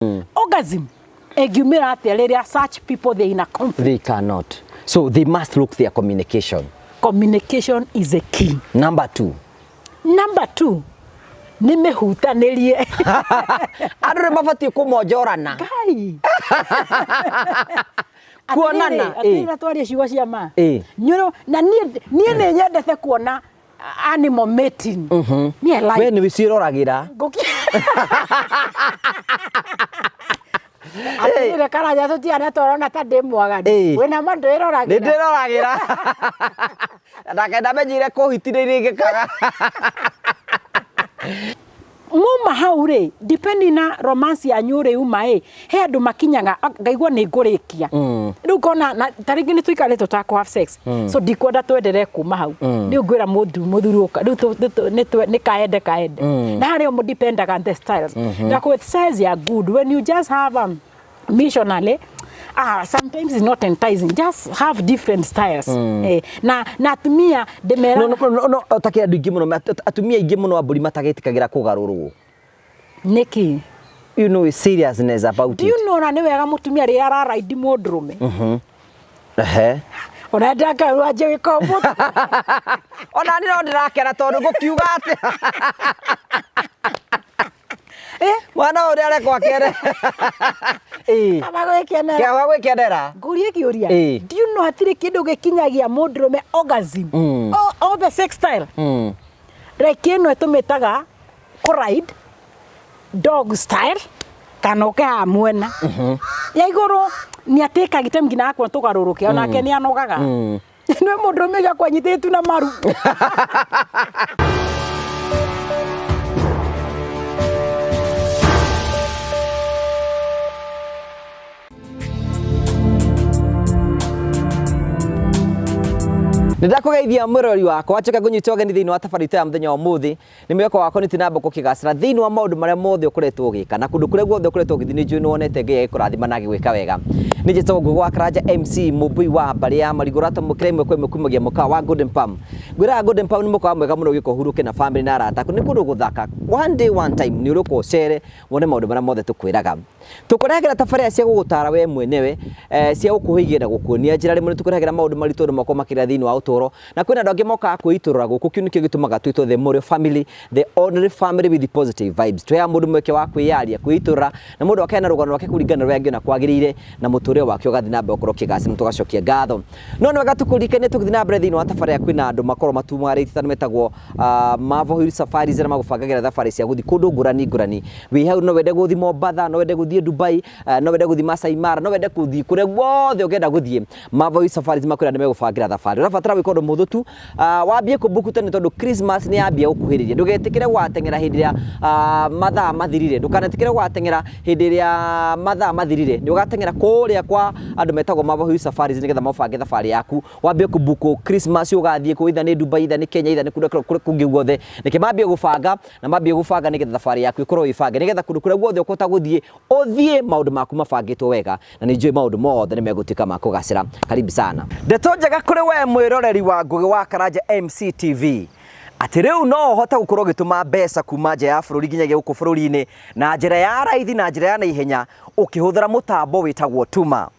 Orgasm ĩngiumĩra atĩa rĩrĩa such people they in a conflict? They cannot, so they must look their communication. Communication is a key. Number two. Number two nĩ mĩhutanĩrie. Andũ nĩ mabatiĩ kũmonjorana. Ngai. Kuonana, Atĩrĩrĩ, atĩrĩrĩ, twarie ciugo cia ma. Ĩ. Na niĩ nĩ nyendete kuona animal mating. Niĩ I like. We nĩ wĩciĩroragĩra. Atĩrĩrĩ, Karanja, tũtiane tũrona ta ndĩ mwaganu. Ĩ. Wĩna ma Nĩ ndwĩroragĩra? ndĩroragĩra ndakenda menyire kũhiti nĩ irĩngĩkaga. Muma hau rĩ, depending na romance yanyu rĩ uma ĩ, he andũ makinyaga ngaigua nĩ ngũrĩkia. Rĩu ngona ta rĩngĩ nĩ tũikarĩte tũtakũ have sex. So ndikwenda twenderee kuma hau. Rĩu ngwĩra mũthuri ũka, rĩu nĩ kaende kaende. Na harĩa ũmũ dependaga on the styles. Na with styles ya good when you just have a missionary, sometimes it's not enticing, just have different styles. Na atumia ndĩmera No, no, no, no, takĩ andũ aingĩ mũno, atumia aingĩ mũno a mbũri matagĩtĩkagĩra kũgarũrwo. Nĩkĩ? You know seriousness about Do you it. know na nĩ wega mũtumia rĩrĩa araraidi mũndũrũme? Ehe. Ona ndakarwo anjie gwĩka ũmũthĩ. Ona niĩ no ndĩrakena tondũ ngũkiuga atĩ mwana ũyũ nĩarekwo akene. Ĩĩ. Kaba gwĩkenera. Kaba gwĩkenera. Ngũrie kĩũria. Ĩĩ. Do you know hatirĩ kĩndũ gĩkinyagia mũndũrũme orgasm? All the sex style. Like ĩno ĩtũmĩtaga kũ-ride dog style kana ũke haha mwena. Ya igũrũ nĩ atĩkagia time nginya akwa tũgarũrũke onake nĩ anogaga. Nĩ mũndũrũme ũcio akwanyitĩte na maru. Nĩ ndakũgeithia mwĩroreri wakwa, njoke ngũnyite ũgeni thĩinĩ wa tabarĩra itũ ya mũthenya wa ũmũthĩ. Nĩ mwĩhoko wakwa nĩ tinamba gũkĩgacĩra thĩinĩ wa maũndũ marĩa mothe ũkoretwo ũgĩka na kũndũ kũrĩa guothe ũkoretwo ũgĩthiĩ. Nĩ njũĩ nĩ wonete Ngai agĩkũrathima na agĩgwĩka wega. Nĩ njĩtagwo Ngũgĩ wa Karanja MC Mũmbui wa mbarĩ ya Marigũ, ũratamũkĩra ĩmwe kwa ĩmwe kumagia mũkawa wa Golden Palm. Ngwĩraga Golden Palm nĩ mũkawa mwega mũno ũgĩũka ũhurũke na family na arata aku. Nĩ kũndũ gũthaka. One day one time nĩ ũrĩũka ũcere wone maũndũ marĩa mothe tũkwĩraga. Tũkũrehagĩra tabarĩra cia gũgũtara we mwenyewe, cia gũkũhĩgia na gũkuonia njĩra. Rĩmwe nĩ tũkũrehagĩra maũndũ maritũ andũ makorwo makĩrĩa thĩinĩ wa ũtũũro, na kwĩna andũ angĩ mokaga kwĩitũrũra gũkũ. Kĩu nĩkĩo gĩtũmaga twĩtwo the Morio family, the only family with positive vibes. Tũheaga mũndũ mweke wa kwĩyaria, kwĩitũrũra, na mũndũ akaheana rũgano rwake kũringana na ũrĩa angĩona kwagĩrĩire, na mũtũrĩre wake ũgathiĩ na mbere gũkorwo ũkĩgacĩra, na tũgacokia ngatho. No nĩ wega tũkũririkanie tũgĩthiĩ na mbere thĩinĩ wa tabarĩra kwĩna andũ makorwo matumarĩte ta metagwo Marvel Hill Safaris, arĩa magũbangagĩra thabarĩ cia gũthiĩ kũndũ ngũrani ngũrani. Wĩ hau no wende gũthiĩ Mombatha, no wende gũthiĩ Dubai, no wende gũthiĩ Masai Mara, no wende gũthiĩ kũrĩa guothe ũngĩenda gũthiĩ. Marvel Hill Safaris makwĩra nĩ megũbangĩra thabarĩ. Ũrabatara gwĩka ũndũ mũhũthũ tu, wambie kũbuku tene tondũ Christmas nĩ yambia gũkuhĩrĩria. Ndũgetĩkĩre gũgateng'era hĩndĩ ĩrĩa mathaa mathirire. Ndũkanetĩkĩre gũgateng'era hĩndĩ ĩrĩa mathaa mathirire. Nĩ ũgateng'era kũrĩa kwa andũ metagwo Marvel Hill Safaris nĩgetha mabange thabarĩ yaku. Wambie kũbuku Christmas ũgathiĩ kũ, either nĩ Dubai, either nĩ Kenya, either nĩ kũndũ kũngĩ guothe. Nĩkĩ mambie gũbanga na mambie gũbanga nĩgetha thabarĩ yaku ĩkorwo ĩbange, nĩgetha kũndũ kũrĩa guothe ũkũhota gũthiĩ ũthiĩ maũndũ maku mabangĩtwo wega, na nĩ njũĩ maũndũ mothe nĩ megũtuĩka ma kũgacĩra. Karibu sana. Ndeto njega kũrĩ we mwĩroreri wa Ngũgĩ wa Karanja MCTV, atĩ rĩu no ũhote gũkorwo ũgĩtũma mbeca kuma nja ya bũrũri nginyagia gũkũ bũrũri-inĩ na njĩra ya raithi na njĩra ya naihenya ũkĩhũthĩra mũtambo wĩtagwo Tuma.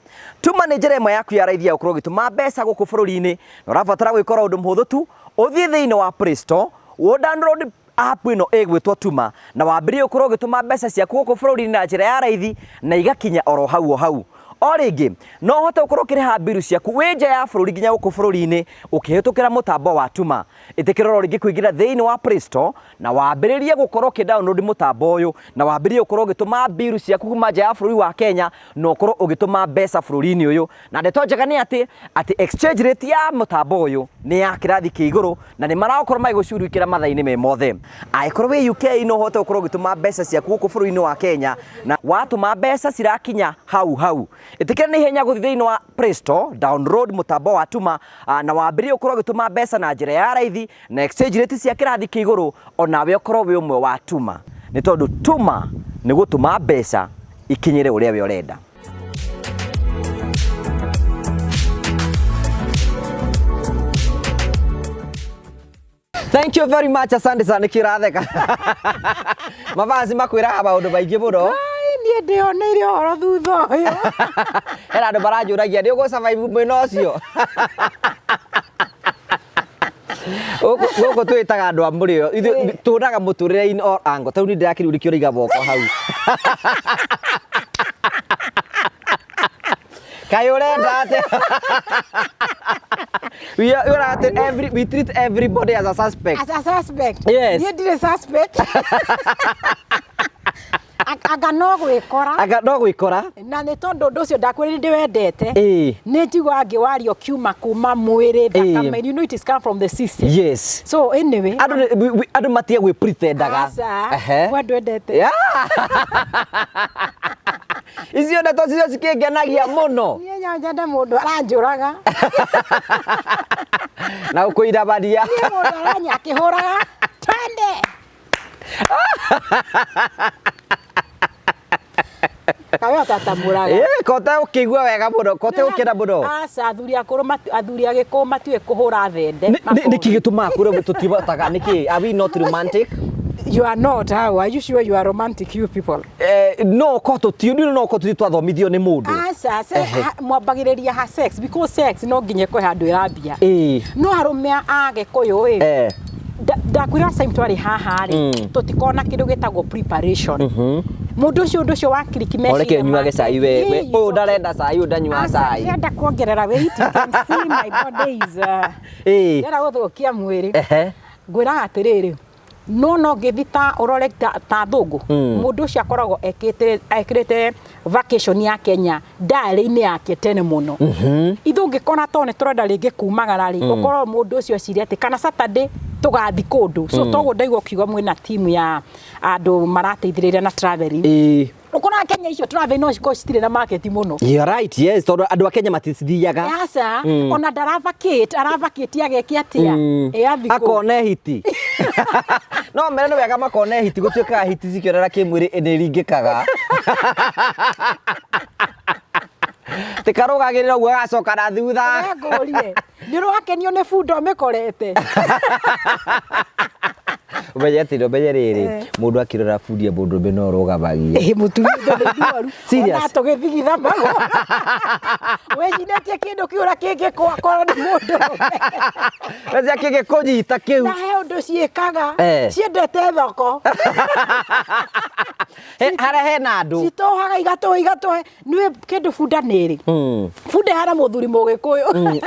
Tuma nĩ njĩra ĩmwe yaku ya raithi ya gũkorwo ũgĩtũma mbeca gũkũ bũrũri-inĩ, na ũrabatara gwĩka oro ũndũ mũhũthũ tu, ũthiĩ thĩinĩ wa Play Store, ũ download app ĩno ĩgwĩtwo Tuma, na wambĩrĩrie gũkorwo ũgĩtũma mbeca ciaku gũkũ bũrũri-inĩ na njĩra ya raithi na igakinya oro hau o hau. O rĩngĩ, no ũhote gũkorwo ũkĩrĩha mbiru ciaku wĩ nja ya bũrũri nginya gũkũ bũrũri-inĩ ũkĩhĩtũkĩra mũtambo wa Tuma. Ĩtĩkĩra oro rĩngĩ kũingĩra thĩinĩ wa Play Store na wambĩrĩrie gũkorwo ũkĩ download mũtambo ũyũ, na wambĩrĩrie gũkorwo ũgĩtũma mbiru ciaku kuma nja ya bũrũri wa Kenya na ũkorwo ũgĩtũma mbeca bũrũri-inĩ ũyũ. Na ndeto njega nĩ atĩ exchange rate ya mũtambo ũyũ nĩ ya kĩrathi kĩa igũrũ na nĩ marakorwo magĩgũcurikĩra mathaa-inĩ me mothe. Angĩkorwo wĩ UK no ũhote gũkorwo ũgĩtũma mbeca ciaku gũkũ bũrũri-inĩ wa Kenya, na watũma mbeca cirakinya hau hau. Ĩtĩkĩra na ihenya gũthiĩ thĩinĩ wa Play Store, download mũtambo wa Tuma, na wambĩrĩrie gũkorwo ũgĩtũma mbeca na njĩra ya raithi na exchange rate cia kĩrathi kĩa igũrũ, onawe ũkorwo wĩ ũmwe wa Tuma, nĩ tondũ Tuma nĩ gũtũma mbeca ikinyĩre ũrĩa we ũrenda. Thank you very much, asante sana. Nĩkĩ ũratheka? Mavazi makwĩraga maũndũ maingĩ mũno. Ai, niĩ Niĩ ndĩoneire ũhoro thutha ũyũ. Hena andũ maranjũragia nĩ ũgũ survive mwena ũcio. Gũkũ gũkũ twĩtaga andũ a mũrĩo. Ithuĩ tũnaga mũtũrĩre in all angle. Tarĩu niĩ ndĩrakĩrĩu nĩkĩo ũraiga moko hau. Kaĩ ũrenda atĩa? We are, we are at every, we treat everybody as a suspect. As a suspect. Yes. Niĩ ndirĩ suspect. Anga no gwĩkora. Anga no gwĩkora. Na nĩ tondũ ũndũ ũcio ndakwĩrire ndĩwendete. Ĩĩ. Nĩ njiguaga ngĩwaria ũkiuma kuma mwĩrĩ thakame. You know it is come from the system. Yes. So anyway. Andũ andũ matige gwĩ pretendaga. Aca. Ehe. We ndwendete. Yeah. Icio ndeto cicio cikĩngenagia mũno. Niĩ no nyende mũndũ aranjũraga. Na gũkũirabania. Niĩ mũndũ aranya akĩhũraga. Twende. Kawe ũtatamũraga. Ĩ, kote ũkĩigua wega mũno, kote ũkĩenda mũno. Aca, athuri akũrũ athuri a gĩkũyũ matiũĩ kũhũra thende. Nĩkĩ gĩtũmaga kũrĩa tũtibotaga? Nĩkĩ? Are we not romantic? You are not. How are you sure you are romantic, you people? Eh, no ko tũti no ko tũti twathomithio nĩ mũndũ. Aca, mwambagĩrĩria ha sex because sex no nginya ĩkwe handũ ĩrambia. Ĩĩ. No arũme a Gĩkũyũ ĩ. Eh. Ndakwĩra last time twarĩ haha rĩ, tũtikona kĩndũ gĩtagwo preparation. Mũndũ ũcio ũndũ ũcio wa kiriki meciria Oreke nyuage make. cai we. Ĩĩ, We it's ũyũ okay. ndarenda cai ũyũ ndanyuaga Aca, cai. ndĩrenda kuongerera weight. You can see my body is Ĩĩ. ndĩrenda gũthũkia mwĩrĩ. Ehe. Ngwĩraga atĩrĩrĩ, no no ngĩthi ta ũrore ta thũngũ, mũndũ ũcio akoragwo ekĩrĩte vacation ya Kenya diary-inĩ yake tene mũno. Ithuĩ ũngĩkora to nĩ tũrenda rĩngĩ kumagara rĩ, ũkorwo mũndũ ũcio eciria atĩ kana Saturday tũgathi kũndũ. So toguo ndaigua ũkiuga mwĩna team ya andũ marateithĩrĩria na traveling. Ĩĩ. Ũkoraga Kenya icio traveling no cikorwo citirĩ na market mũno. You're right, yes, tondũ andũ a Kenya matithiaga. Aca, ona ndaravakate, aravakate ageke atĩa? Ĩ athi kũ? Akone hiti. No mere nĩ wega makone hiti, gũtuĩkaga hiti cikĩonana kĩmwĩrĩ nĩ ringĩkaga. Tikarũgagĩrĩra ũguo agacoka na thutha. We ngũrie, nĩ ũrakenio nĩ bunda ũmĩkorete? Ũmenye atĩrĩ, ũmenye rĩrĩ, mũndũ akĩrora bundi ya mũndũrũme no ũrũgamagia. Ĩ mũtumia tondũ ithuoru. Serious? Ona tũgĩthigitha magũrũ. Wĩcinĩtie kĩndũ kĩũra kĩngĩkũa korwo nĩ mũndũrũme. Mbeca kĩngĩkũnyita kĩu. Na he ũndũ ciĩkaga. Eh. Ciendete thoko. Harĩa hena andũ. Citũhaga igatũha igatũha. Nĩũĩ kĩndũ bunda nĩ ĩrĩ. Bunda ĩhana mũthuri mũgĩkũyũ.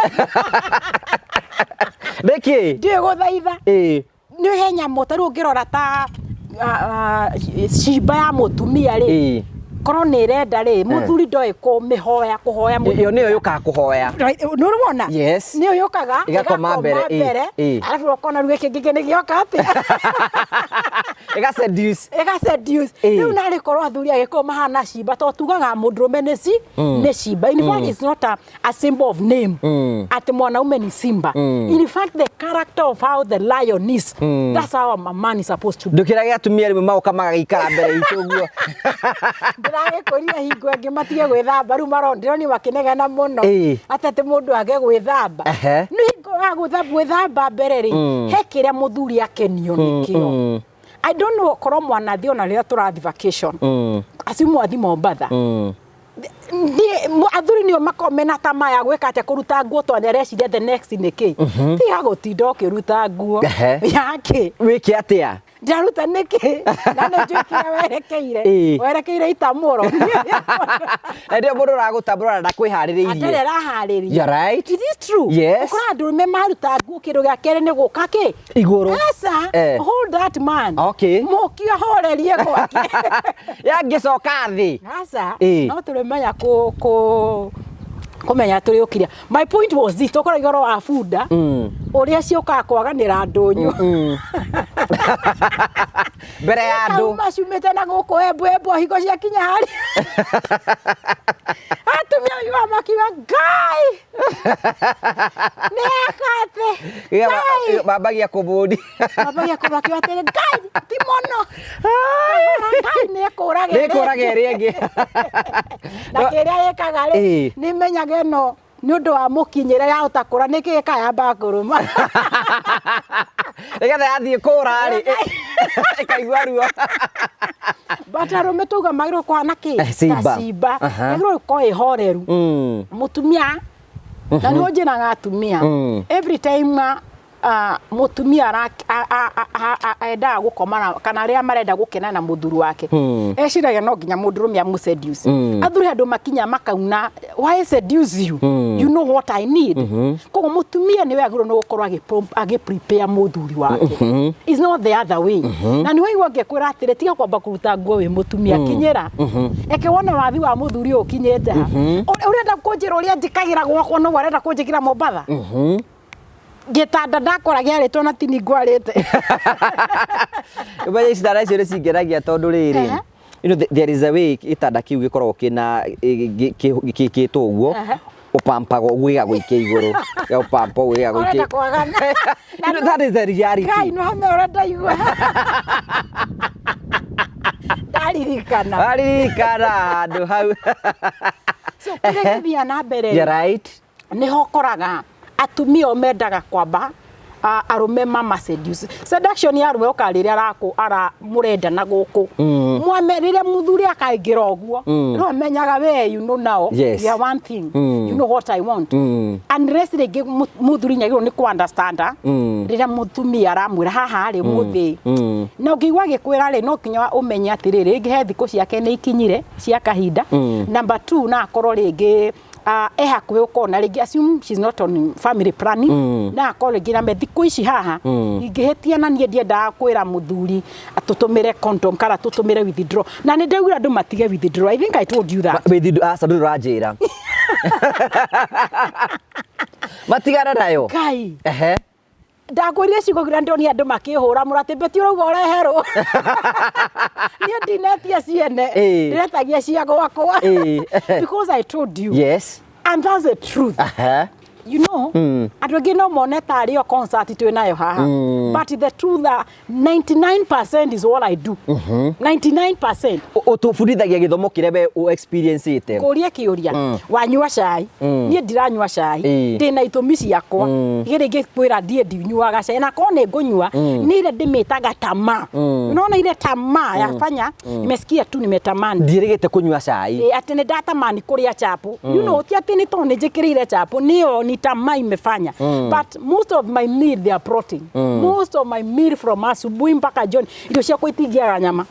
Nĩkĩ? Ndiũĩ gũthaitha. Ĩĩ. Nĩ he nyamũ ta rĩu ũngĩrora ta cimba ya mũtumia rĩ, Ĩĩ. korwo nĩ ĩrenda rĩ, mũthuri ndoĩ kũmĩhoya, kũhoya Ĩyo nĩyo yũkaga kũhoya. Right, nĩ ũrona? Yes. Nĩyo yũkaga, Ĩgakoma mbere, ĩĩ, mbere, ĩĩ. arabu ũkona rĩu gĩkĩ kĩngĩ nĩ gĩoka atĩa? Ĩga seduce. Ĩga seduce. Ĩĩ. Rĩu narĩ korwo athuri a Gĩkũyũ mahana cimba, tondũ tugaga mũndũrũme nĩ nĩ cimba. In fact, it's not a symbol of name. Atĩ mwanaume ni simba. In fact, the character of how the lion is, that's how a man is supposed to be. Ndũkĩrage atumia rĩmwe magoka magagĩikara mbere itũ ũguo. Ndĩragĩkũria hingo ĩngĩ matige gwĩthamba, rĩu ndĩronio makĩnegena mũno. Ĩĩ. Atĩ atĩ mũndũ age gwĩthamba. Ehe. Nĩ hingo ya gwĩthamba mbere rĩ, he kĩrĩa mũthuri akenio nĩkĩo. I don't know korwo mwanathi ona rĩrĩa tũrathi vacation. Acio mwathi Mombatha. Athuri nĩo makoragwo mena tamaa ya gwĩka atĩa, kũruta nguo tondũ nĩareciria the next nĩ kĩ. Tiga gũtinda ũkĩruta nguo. Ehe. Yakĩ? Wĩke atĩa? Ndĩraruta nĩkĩ? Na nĩ njũĩ kĩrĩa werekeire. Ĩĩ. Werekeire itamũro. Na ndio mũndũ ũragũtambũra na ndakwĩharĩrĩirie. Atarĩ araharĩria. You're right. It is true. Yes. Ũkoraga andũ arũme maruta nguo kĩndũ gĩa kerĩ nĩ gũka kĩ? Igũrũ. Aca. Eh. Hold that man. Okay. Mũki ahorerie gwake. Yangĩcoka thĩ. Aca. Ĩĩ. No tũrĩmenya kũmenya tũrĩ ũkiria. My point was this, tũkorwo igũrũ wa bunda, ũrĩa ciũkaga kwaganĩra ndũnyũ. Mbere ya andũ. Cikauma ciumĩte na gũkũ embu embu hingo ciakinya harĩa. Atumia oigaga makiuga Ngai nĩ ekate. Ngai. Mambagia kũbũni. Mambagia kũmakiuga atĩrĩ Ngai ti mũno. Ngai nĩ ekũraga Nĩ ekũraga ĩrĩa ĩngĩ. Na kĩrĩa ĩkaga rĩ, Ĩĩ. nĩ menyaga ĩno Nĩ ũndũ wa mũkinyĩre yahota kũra nĩkĩ kayambaga kũrũma. Nĩgetha yathiĩ kũra rĩ, ĩkaigua ruo. But arũme tuga magĩrĩirwo kũhana kĩ? Eh, simba. Ta simba. Aha. Yagĩrĩirwo gũkorwo ĩhoreru. Mũtumia na nĩho njĩraga atumia every time mũtumia endaga gũkoma kana arĩa marenda gũkena na mũthuri wake, eciragia no nginya mũndũrũme amũ seduce. Athuri andũ makinya makauna, why seduce you? You know what I need. Koguo mũtumia nĩwe agĩrĩirwo nĩ gũkorwo agĩ prepare mũthuri wake, is not the other way. Na nĩ waigua ngĩkwĩra atĩrĩ, tiga kwamba kũruta nguo wĩ mũtumia, kinyĩra eke wone wathi wa mũthuri ũyũ ũkinyĩte ha. Ũrenda kũnjĩra ũrĩa njĩkagĩra gwakwa noguo arenda kũnjĩkĩra Mombatha? Gĩtanda ndakora gĩarĩtwo na tini ngwarĩte. Mbeca ici tara icio nĩ cingenagia tondũ rĩrĩ, you know, there is a way gĩtanda kĩu gĩkoragwo kĩna gĩkĩtwo ũguo, ũpampaga ũguo gĩgagũikia igũrũ, gĩgaũpampa ũguo gĩgagũikia. Ũrenda kwagana. You know, that is the reality. Ngai no hame ũrĩa ndaigua ndaririkana. Waririkana handũ hau. So kĩrĩa gĩthiaga na mbere, You're right. Nĩho ũkoraga atumia o mendaga kwamba arũme mama seduce. Seduction ya arũme ũkaga rĩrĩa arakũ ara mũrenda na gũkũ mwame rĩrĩa mũthuri akaingĩra ũguo, rĩu amenyaga we, you know now, we are one thing, you know what I want. Unless rĩngĩ mũthuri nĩagĩrĩirwo nĩ kũ understand rĩrĩa mũtumia aramwĩra haha rĩ mũthĩ, na ũngĩigua agĩkwĩra rĩ, no nginya ũmenye atĩrĩrĩ, rĩngĩ he thikũ ciake nĩ ikinyire cia kahinda. Number two, na akorwo rĩngĩ e hakuhĩ ũkona rĩngĩ, assume she's not on family planning, na akorwo rĩngĩ na me thikũ ici haha ingĩhĩtia, na niĩ ndiendaga kwĩra mũthuri tũtũmĩre condom kana tũtũmĩre withdraw, na nĩ ndaugire andũ matige withdraw. I think I told you that. Withdraw aca, ndũrĩ ũranjĩra matigane nayo. Ngai. Ndakwĩrire ciugo kĩrĩa ndonire andũ makĩhũra mũratĩ beti ũrauga ũreherwo, niĩ ndinetia ciene. Ndĩretagia cia gwakwa. Because I told you, and that's the truth. Andũ aingĩ no mone tarĩ o concert twĩ nayo haha, but the truth that 99% is what I do, 99%. Ũtũbundithagia gĩthomo kĩrĩa we ũ experience ĩte. Kũria kĩũria, wanyua cai? Niĩ ndiranyua cai. Ndĩna itũmi ciakwa igĩrĩ ngĩkwĩra ndiĩ ndinyuaga cai, na korwo nĩ ngũnyua nĩ ile ndĩmĩtaga tamaa. Unaona ile tamaa yafanya nimesikia tu nimetamani. Ndiĩrĩgĩte kũnyua cai. Ĩ, atĩ nĩ ndatamani kũrĩa chapo, ti atĩ nĩ tondũ nĩ njĩkĩrĩire chapo, nĩyo ni tamaa imefanya. But most of my meal, they are protein. Most of my meal from asubuhi mpaka jioni, irio ciakwa itingĩaga nyama.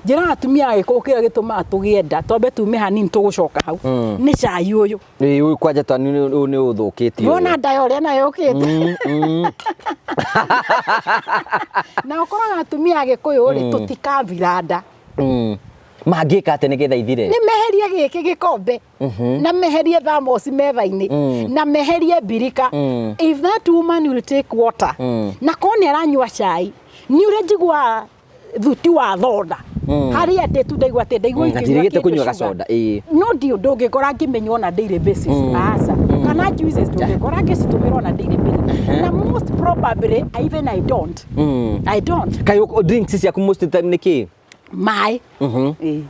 Njĩraga atumia agĩkũyũ kĩrĩa gĩtũmaga tũgĩe nda, twambe tume hanini tũgũcoka hau, nĩ cai ũyũ. Ĩ, ũyũ kwanja ta nĩ ũthũkĩtie. Wona nda ya ũrĩa nayo yũkĩte, na ũkoraga atumia agĩkũyũ rĩ, tũtikabira nda. Mangĩka atĩ nĩgetha ithire? Nĩ meherie gĩkĩ gĩkombe, na meherie thermos metha-inĩ, na meherie mbirika. If that woman will take water, na korwo nĩ aranyua cai, nĩ ũrĩa njiguaga thuti wa thonda harĩa ndĩ tu, ndaigua atĩ ndaigua Na ikĩnyua ndirĩgĩte kĩndũ kũnyua sugar. gacoda, ĩĩ. No ndi ndũngĩkora ngĩmĩnyua on a daily basis, aca, kana juices ndũngĩkora ngĩcitũmĩra on a daily basis, na most probably even I don't, I don't. Kaĩ drinks ciaku most of the time nĩ kĩ? Maĩ. Ĩĩ.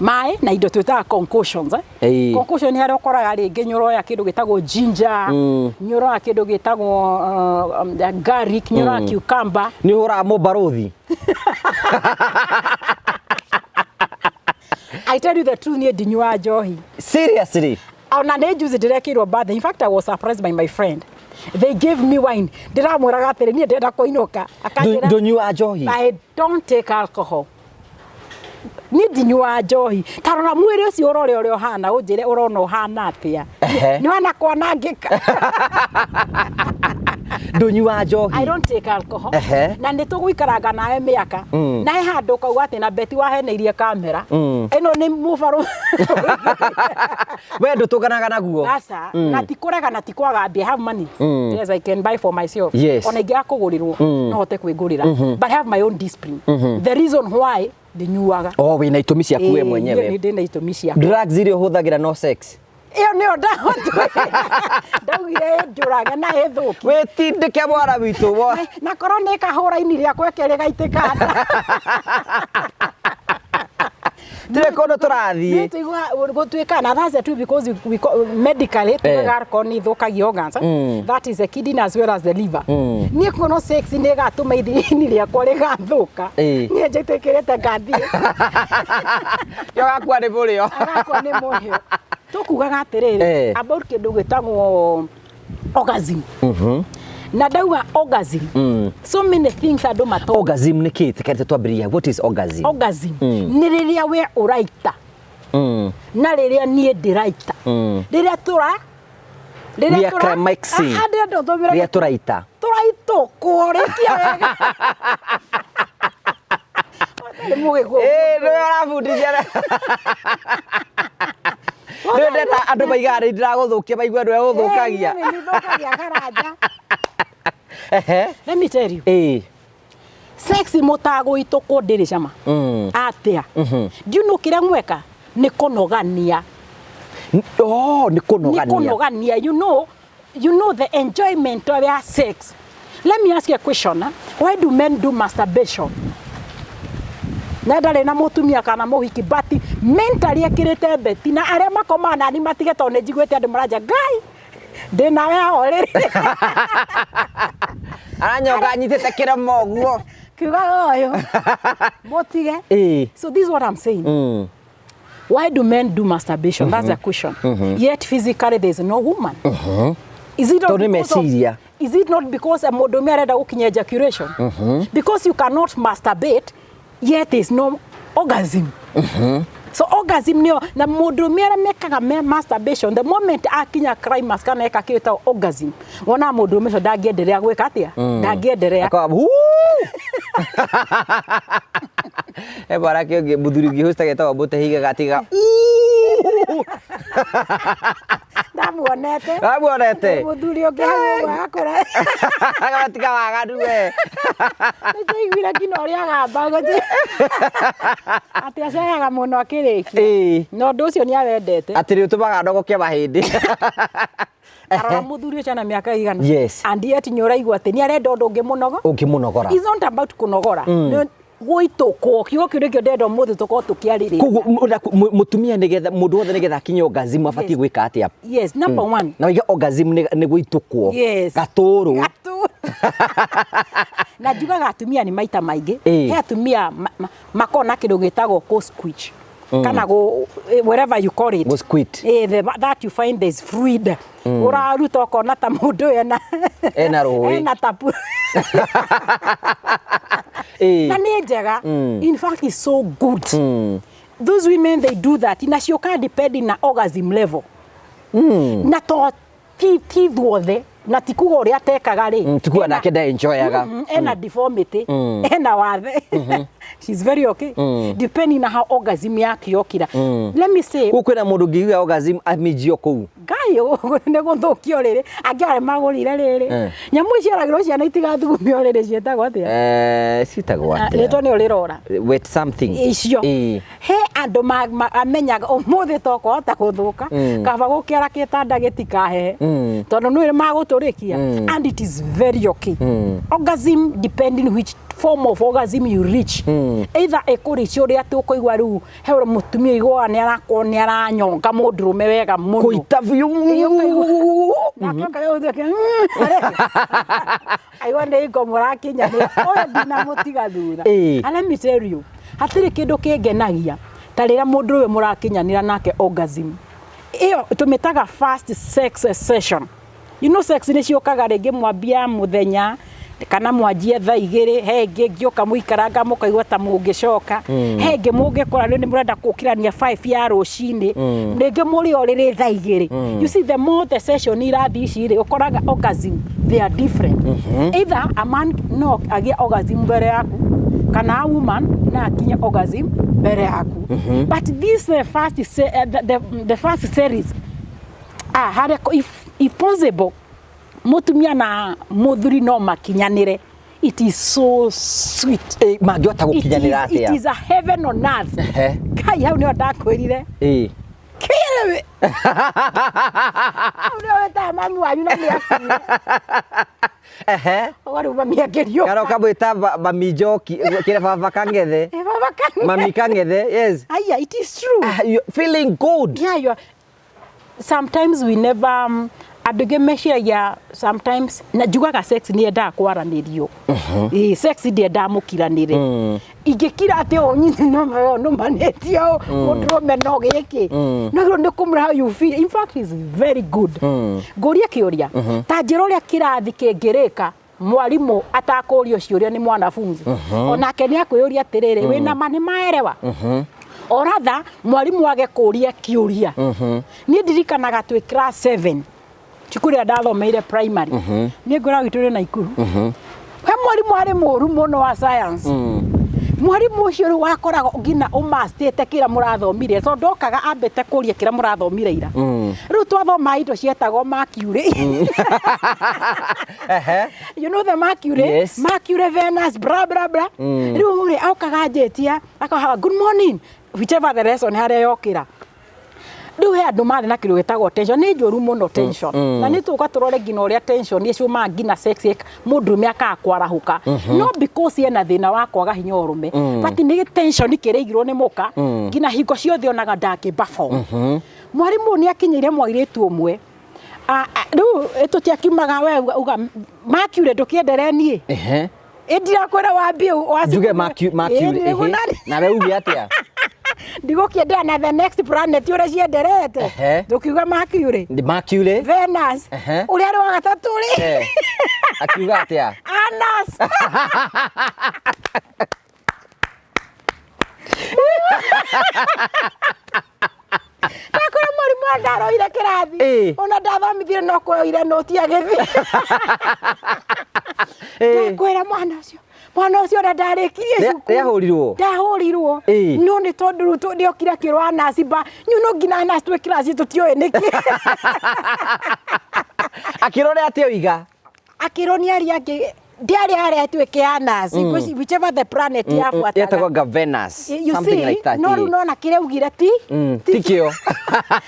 Maĩ na indo twĩtaga concoctions, eh? Concoction nĩ harĩa ũkoraga rĩngĩ nĩ ũroya kĩndũ gĩtagwo ginger, nĩ ũroya kĩndũ gĩtagwo garlic, nĩ ũroya cucumber. Nĩ ũhũraga mũbarũthi? I tell you the truth, niĩ ndinyuaga njohi. Seriously? Ona nĩ juzi ndĩrekĩirwo birthday. In fact, I was surprised by my friend, they gave me wine. Ndĩramwĩraga atĩrĩ, niĩ ndĩrenda kũinũka. Akanjĩra, Ndũnyuaga njohi? I don't take alcohol. Niĩ ndinyuaga njohi. Ta rora mwĩrĩ ũcio, ũrore ũrĩa ũhana, ũnjĩre ũrona ũhana atĩa. Nĩ ũhana kwanangĩka. Ndũnyuaga njohi? I don't take alcohol. Na nĩ tũgũikaranga nawe mĩaka, na he handũ ũkauga atĩ na Beti waheneirie kamera ĩno nĩ mũbarũ. We ndũtũnganaga naguo? Aca, na ti kũrega na ti kwaga mbia. I have money. Yes, I can buy for myself. Ona ingĩaga kũgũrĩrwo, no hote kwĩgũrĩra, but I have my own discipline, the reason why ndinyuaga. O wĩna itũmi ciaku we Ĩĩ, mwenyewe. niĩ ndĩ na itũmi ciakwa. Drugs iria ũhũthagĩra no sex? Ĩyo nĩyo ndaugire ĩnjũrage na ĩthũkie. Wĩtindĩke mwara witũ wo. Na korwo nĩ kahũra-inĩ rĩakwa ĩkerĩ gaitĩka nda. Tũrĩ kũndũ tũrathiĩ. Gũtuĩka na that's the truth because medically tugaga alcohol nĩ ithũkagia organs, eh? That is the kidney as well as the liver. Niĩ kuona sex nĩ ĩgatũma ini rĩakwa rĩgathũka, niĩ njĩtĩkĩrĩte ngathiĩ. Yo gakua nĩ mũrĩo. Agakua nĩ mũhĩo. Tũkugaga atĩrĩrĩ, about kĩndũ gĩtagwo orgasm, na ndauga orgasm, so many things andũ matoĩ. Orgasm nĩ kĩ? Tikarĩte twambĩrĩria, what is orgasm? Orgasm nĩ rĩrĩa we ũraita na rĩrĩa niĩ ndĩraita, rĩrĩa tũra We are climaxing. Ah, ndĩrenda ũtũmĩre. Rĩrĩa tũraita. Tũraitũkwo, rĩkia wega. Nĩ mũgĩkũyũ. Ĩĩ, nĩwe ũrabundithia. Nĩ ndenda andũ maigaga nĩ ndĩragũthũkia, maigua nĩwe ũthũkagia. Ĩĩ, niĩ nĩ thũkagia karanja. Let me tell you, sex mũtagũitũkwo ndĩrĩ cama. Atĩa? Do you know kĩrĩa mweka nĩ kũnogania? Oh, nĩ Nĩ kũnogania. Kũnogania. You know the enjoyment of ya sex. Let me ask you a question, huh? Why do men do masturbation na ndarĩ na mũtumia kana mũhiki, but mentally ekĩrĩte beti na arĩa makomaga nani matige, tondũ nĩ njiguĩte andũ maranja ngai ndĩ nawe haha ũrĩrĩ. Aranyonga anyitĩte kĩromo ũguo. Kiugaga ũyũ mũtige. So this is what I'm saying. Why do men do masturbation? That's the question. Yet physically there is no woman. Is it not Tondũ nĩ because of- meciria. Is it not because a mũndũrũme arenda gũkinya ejaculation? Because you cannot masturbate yet there is no orgasm. So orgasm nĩyo na mũndũrũme arĩa mekaga me masturbation, the moment akinya climax kana eka kĩndũ gĩtagwo orgasm, wonaga mũndũrũme ũcio ndangĩenderea gwĩka atĩa? Ndangĩenderea. Akoga, "Huu!" He mwanake ũngĩ, mũthuri ũngĩ hostaga etagwo Mũtehiga, gatiga Ndamuonete. Amuonete. Mũthuri ũngĩ hau ũguo akũra. Agatiga waganu we. Nĩnjaiguire nginya ũrĩa agamba atĩ aceaga mũno akĩrĩkia, na ũndũ ũcio nĩ awendete. Atĩ nĩ ũtũmaga ndogoke mahĩndĩ. Arora mũthuri ũcio na mĩaka igana, Yes. and yet nĩ ũraigua atĩ nĩ arenda ũndũ ũngĩ mũnogo. Ũngĩmũnogora. It's not about kũnogora. Nĩ gũitũkwo, kiugo kĩu nĩkĩo ndĩrenda ũmũthĩ tũkorwo tũkĩarĩrĩria. Koguo mũtumia nĩgetha, mũndũ wothe nĩgetha akinye orgasm abatiĩ gwĩka atĩa? Yes, number one. Na waiga orgasm nĩ gũitũkwo. Yes. Gatũrũ. Gatũ. Na njugaga atumia nĩ maita maingĩ, he atumia makoragwo na kĩndũ gĩtagwo kũ squeeze kana go whatever you call it. Gũ squeeze. That you find there's fluid ũraruta ũkona ta mũndũ ũyũ ena Ena rũĩ. Ena tapu. Na nĩ njega. In fact, it's so good. Those women, they do that na ciũkaga depending na orgasm level, na to ti ithuothe, na ti kuga ũrĩa atekaga rĩ. Ti kuga nake nda-enjoyaga. Ena deformity, ena wathe. She's very okay, depending na how orgasm yake yokira. Let me say, Gũkũ kwĩna mũndũ ũngĩigua orgasm amĩnjio kũu. Ngai nĩ gũthũkio rĩrĩ angĩ arĩa magũrire rĩrĩ nyamũ ici eragĩrwo ciana itigathugume rĩrĩ, ciĩtagwo atĩa? Citagwo Ah, atĩa? rĩtwa nĩ ũrĩrora. Wet something. Icio. He andũ amenyaga ũmũthĩ tokwahota gũthũka, kaba gũkĩara gĩtanda gĩtikahehe, tondũ nĩ magũtũrĩkia, and it is very okay. Orgasm, depending which form of orgasm you reach, either ĩkũrici ũrĩa atĩ ũkũigua rĩu he mũtumia ũiguaga nĩ arakorwo nĩ aranyonga mũndũrũme wega mũno. Kũita biũ. Nake ũkaigua ũtheke, aigua nĩ ingo mũrakinya nĩ ũyũ ndinamũtiga thutha. And let me tell you, hatirĩ kĩndũ kĩngenagia ta rĩrĩa mũndũ ũyũ mũrakinyanĩra nake orgasm ĩyo tũmĩtaga first sex session. You know, sex nĩ ciũkaga rĩngĩ mwambia mũthenya kana mwanjie thaa 2, he ĩngĩ ĩngĩũka mũikaranga mũkaigua ta mũngĩcoka, he ĩngĩ mũngĩkora rĩu nĩ mũrenda kũkĩrania 5 ya rũcinĩ, rĩngĩ mũrĩ o rĩrĩ thaa 2. You see, the more the session irathiĩ ici rĩ, ũkoraga orgasm they are different. Either a man no agĩe orgasm mbere yaku kana a woman no akinye orgasm mbere yaku, but this the first se, the first series, ah, harĩa if possible mutumia na muthuri no makinyanire, it is so sweet. Mangĩhota gũkinyanĩra It atĩa? is a heaven on earth. Kai hau nĩho ndakwĩrire. Kĩrĩ hau nĩho wĩtaga mami wanyu na nĩ akuire. Ehe. Ũga rĩu mami angĩriũka. Kana ũkamwĩta mami Njoki, kĩrĩa baba Kang'ethe. Eh, baba Kang'ethe. Mami Kang'ethe, yes. Aya, it is true. Ah, you feeling good. Yeah, you are, sometimes we never andũ aingĩ meciragia sometimes na njugaga sex nĩ yendaga kwaranĩrio. Ĩĩ, sex ndĩendaga mũkiranĩre. Ingĩkira atĩ ũũ nyini nũmanĩtie ũũ mũndũrũme no gĩkĩ no rĩu nĩ kũmũra how you feel. In fact is very good. Ngũrie kĩũria ta njĩra ũrĩa kĩrathi kĩngĩrĩka mwarimũ atakũrio ciũria nĩ mwanafunzi, onake nĩ akwĩyũria atĩrĩrĩ, wĩna ma nĩ maerewa, or rather mwarimũ age kũria kĩũria. Niĩ ndirikanaga twĩ class 7, cukuru ĩrĩa ndathomeire primary, niĩ ngũra gwitũ rĩ Naikuru, he mwarimũ arĩ mũru mũno wa science. Mwarimũ ũcio rĩu wakoragwo nginya ũmastĩte kĩrĩa mũrathomire, tondũ ndokaga ambĩte kũria kĩrĩa mũrathomire ira. Rĩu twathoma indo cietagwo mercury. Ehe. You know the mercury? Yes. Mercury, Venus, blah blah blah. Rĩu rĩ okaga anjĩtia akahaga good morning, whichever the lesson harĩa yokĩra. Rĩu he andũ marĩ na kĩndũ gĩtagwo tension, nĩ njũru mũno tension, na nĩ tũka tũrore nginya ũrĩa tension ĩcumaga nginya sex mũndũrũme akaga kwarahũka, no because ena thĩna wa kwaga hinya ũrũme, but nĩ tension kĩrĩigirwo nĩ mũka nginya hingo ciothe onaga ndangĩ perform. Mwarimũ nĩ akinyĩire mwairĩtu ũmwe. Ah, ah, rĩu tũtiakiumaga we uga Mercury ndũkĩendere niĩ. Ehe. Ĩndirakwĩra wambie wa Njuge Mercury, ehe. Nawe uge atĩa? Ndigũkĩendera na the next planet ũrĩa cienderete. Ndũkiuga Mercury. Nĩ Mercury. Venus. Ũrĩa arĩ wa gatatũ rĩ? Akiuga atĩa? Anus. Ndakora mwarimũ ndaroire kĩrathi. Ona ndathomithire no kuoire noti agĩthiĩ. Ndakwĩra mwana ũcio. Mwana ũcio ona ndarĩkirie cukuru. Nĩahũrirwo? Ndahũrirwo. No nĩ tondũ rĩu nĩokire akĩrwo anasi ba. You know nginya anasi twĩ kĩrathi tũtiũĩ nĩkĩ. Akĩrwo nĩ atĩa oiga? Akĩrwo nĩ arĩa angĩ ndiarĩ arĩa atuĩke anasi, whichever the planet yabuataga. Yetagwo nga Venus, You something see, like that. No rĩu nona kĩrĩa augire ti Ti kĩo.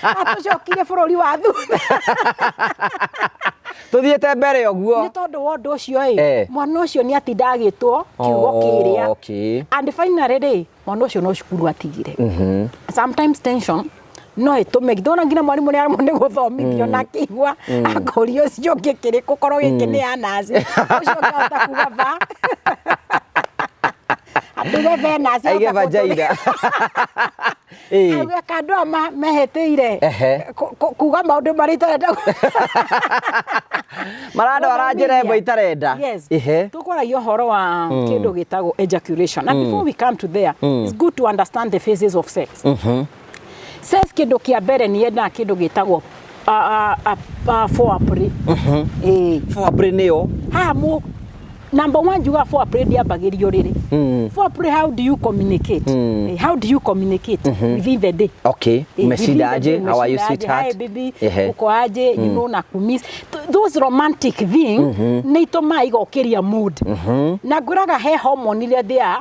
Atũcokire bũrũri wa thutha. Tũthiĩte mbere ũguo. Nĩ tondũ wa ũndũ ũcio ĩ, mwana ũcio nĩ atinda agĩtwo kiugo kĩrĩa. And finally rĩ, mwana ũcio no cukuru atigire. Sometimes tension no ĩtũme ndona nginya mwarimũ nĩ aremwo nĩ gũthomithio na akĩigua akũria ũcio ũngĩ kĩrĩkũ korwo gĩkĩ nĩ anasi ũcio ũngĩ ahota kuga va anduge Venus Aige ahota vagina. Auge kandũ aya mehĩtĩire kuga maũndũ marĩa itarenda. Marandwara njĩra ĩmwe itarenda. Yes. Ehe. Tũkwaragia ũhoro wa kĩndũ gĩtagwo ejaculation. And before we come to there, it's good to understand the phases of sex. Sex kĩndũ kĩa mbere nĩ yendaga kĩndũ gĩtagwo foreplay. Foreplay nĩyo? Haha number one njugaga foreplay ndĩambagĩrio rĩrĩ. Foreplay, how do you communicate? How do you communicate within the day? Umeshinda Within the aje? day, How are you, umeshinda aje? sweetheart? Hi baby. Uko aje? You know, na kumiss. Those romantic thing nĩ itũmaga igokĩria mood. Na ngwĩraga he hormone iria there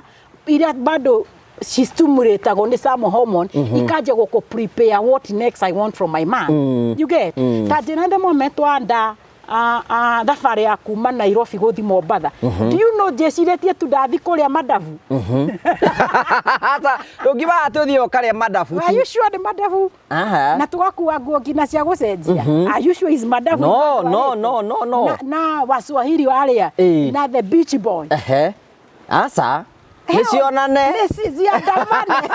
iria bado she stimulategwo nĩ some hormone ikanja gũkũ prepare what next I want from my man. You get? Ta njĩra the moment wanda thabarĩ ya kuma Nairobi gũthiĩ Mombatha. Do you know njĩcirĩtie tu ndathi kũrĩa madabu? Ata, ndũngiuga atĩ ũthiĩ ũkarĩa madabu Are tu. you sure nĩ madabu? Na tũgakua nguo nginya cia gũcenjia. Are you sure is madabu? No, no, no, no, no. Na Waswahili arĩa na the beach boy. Ehe. Aca. Nĩ cionane. Nĩ ciandamane.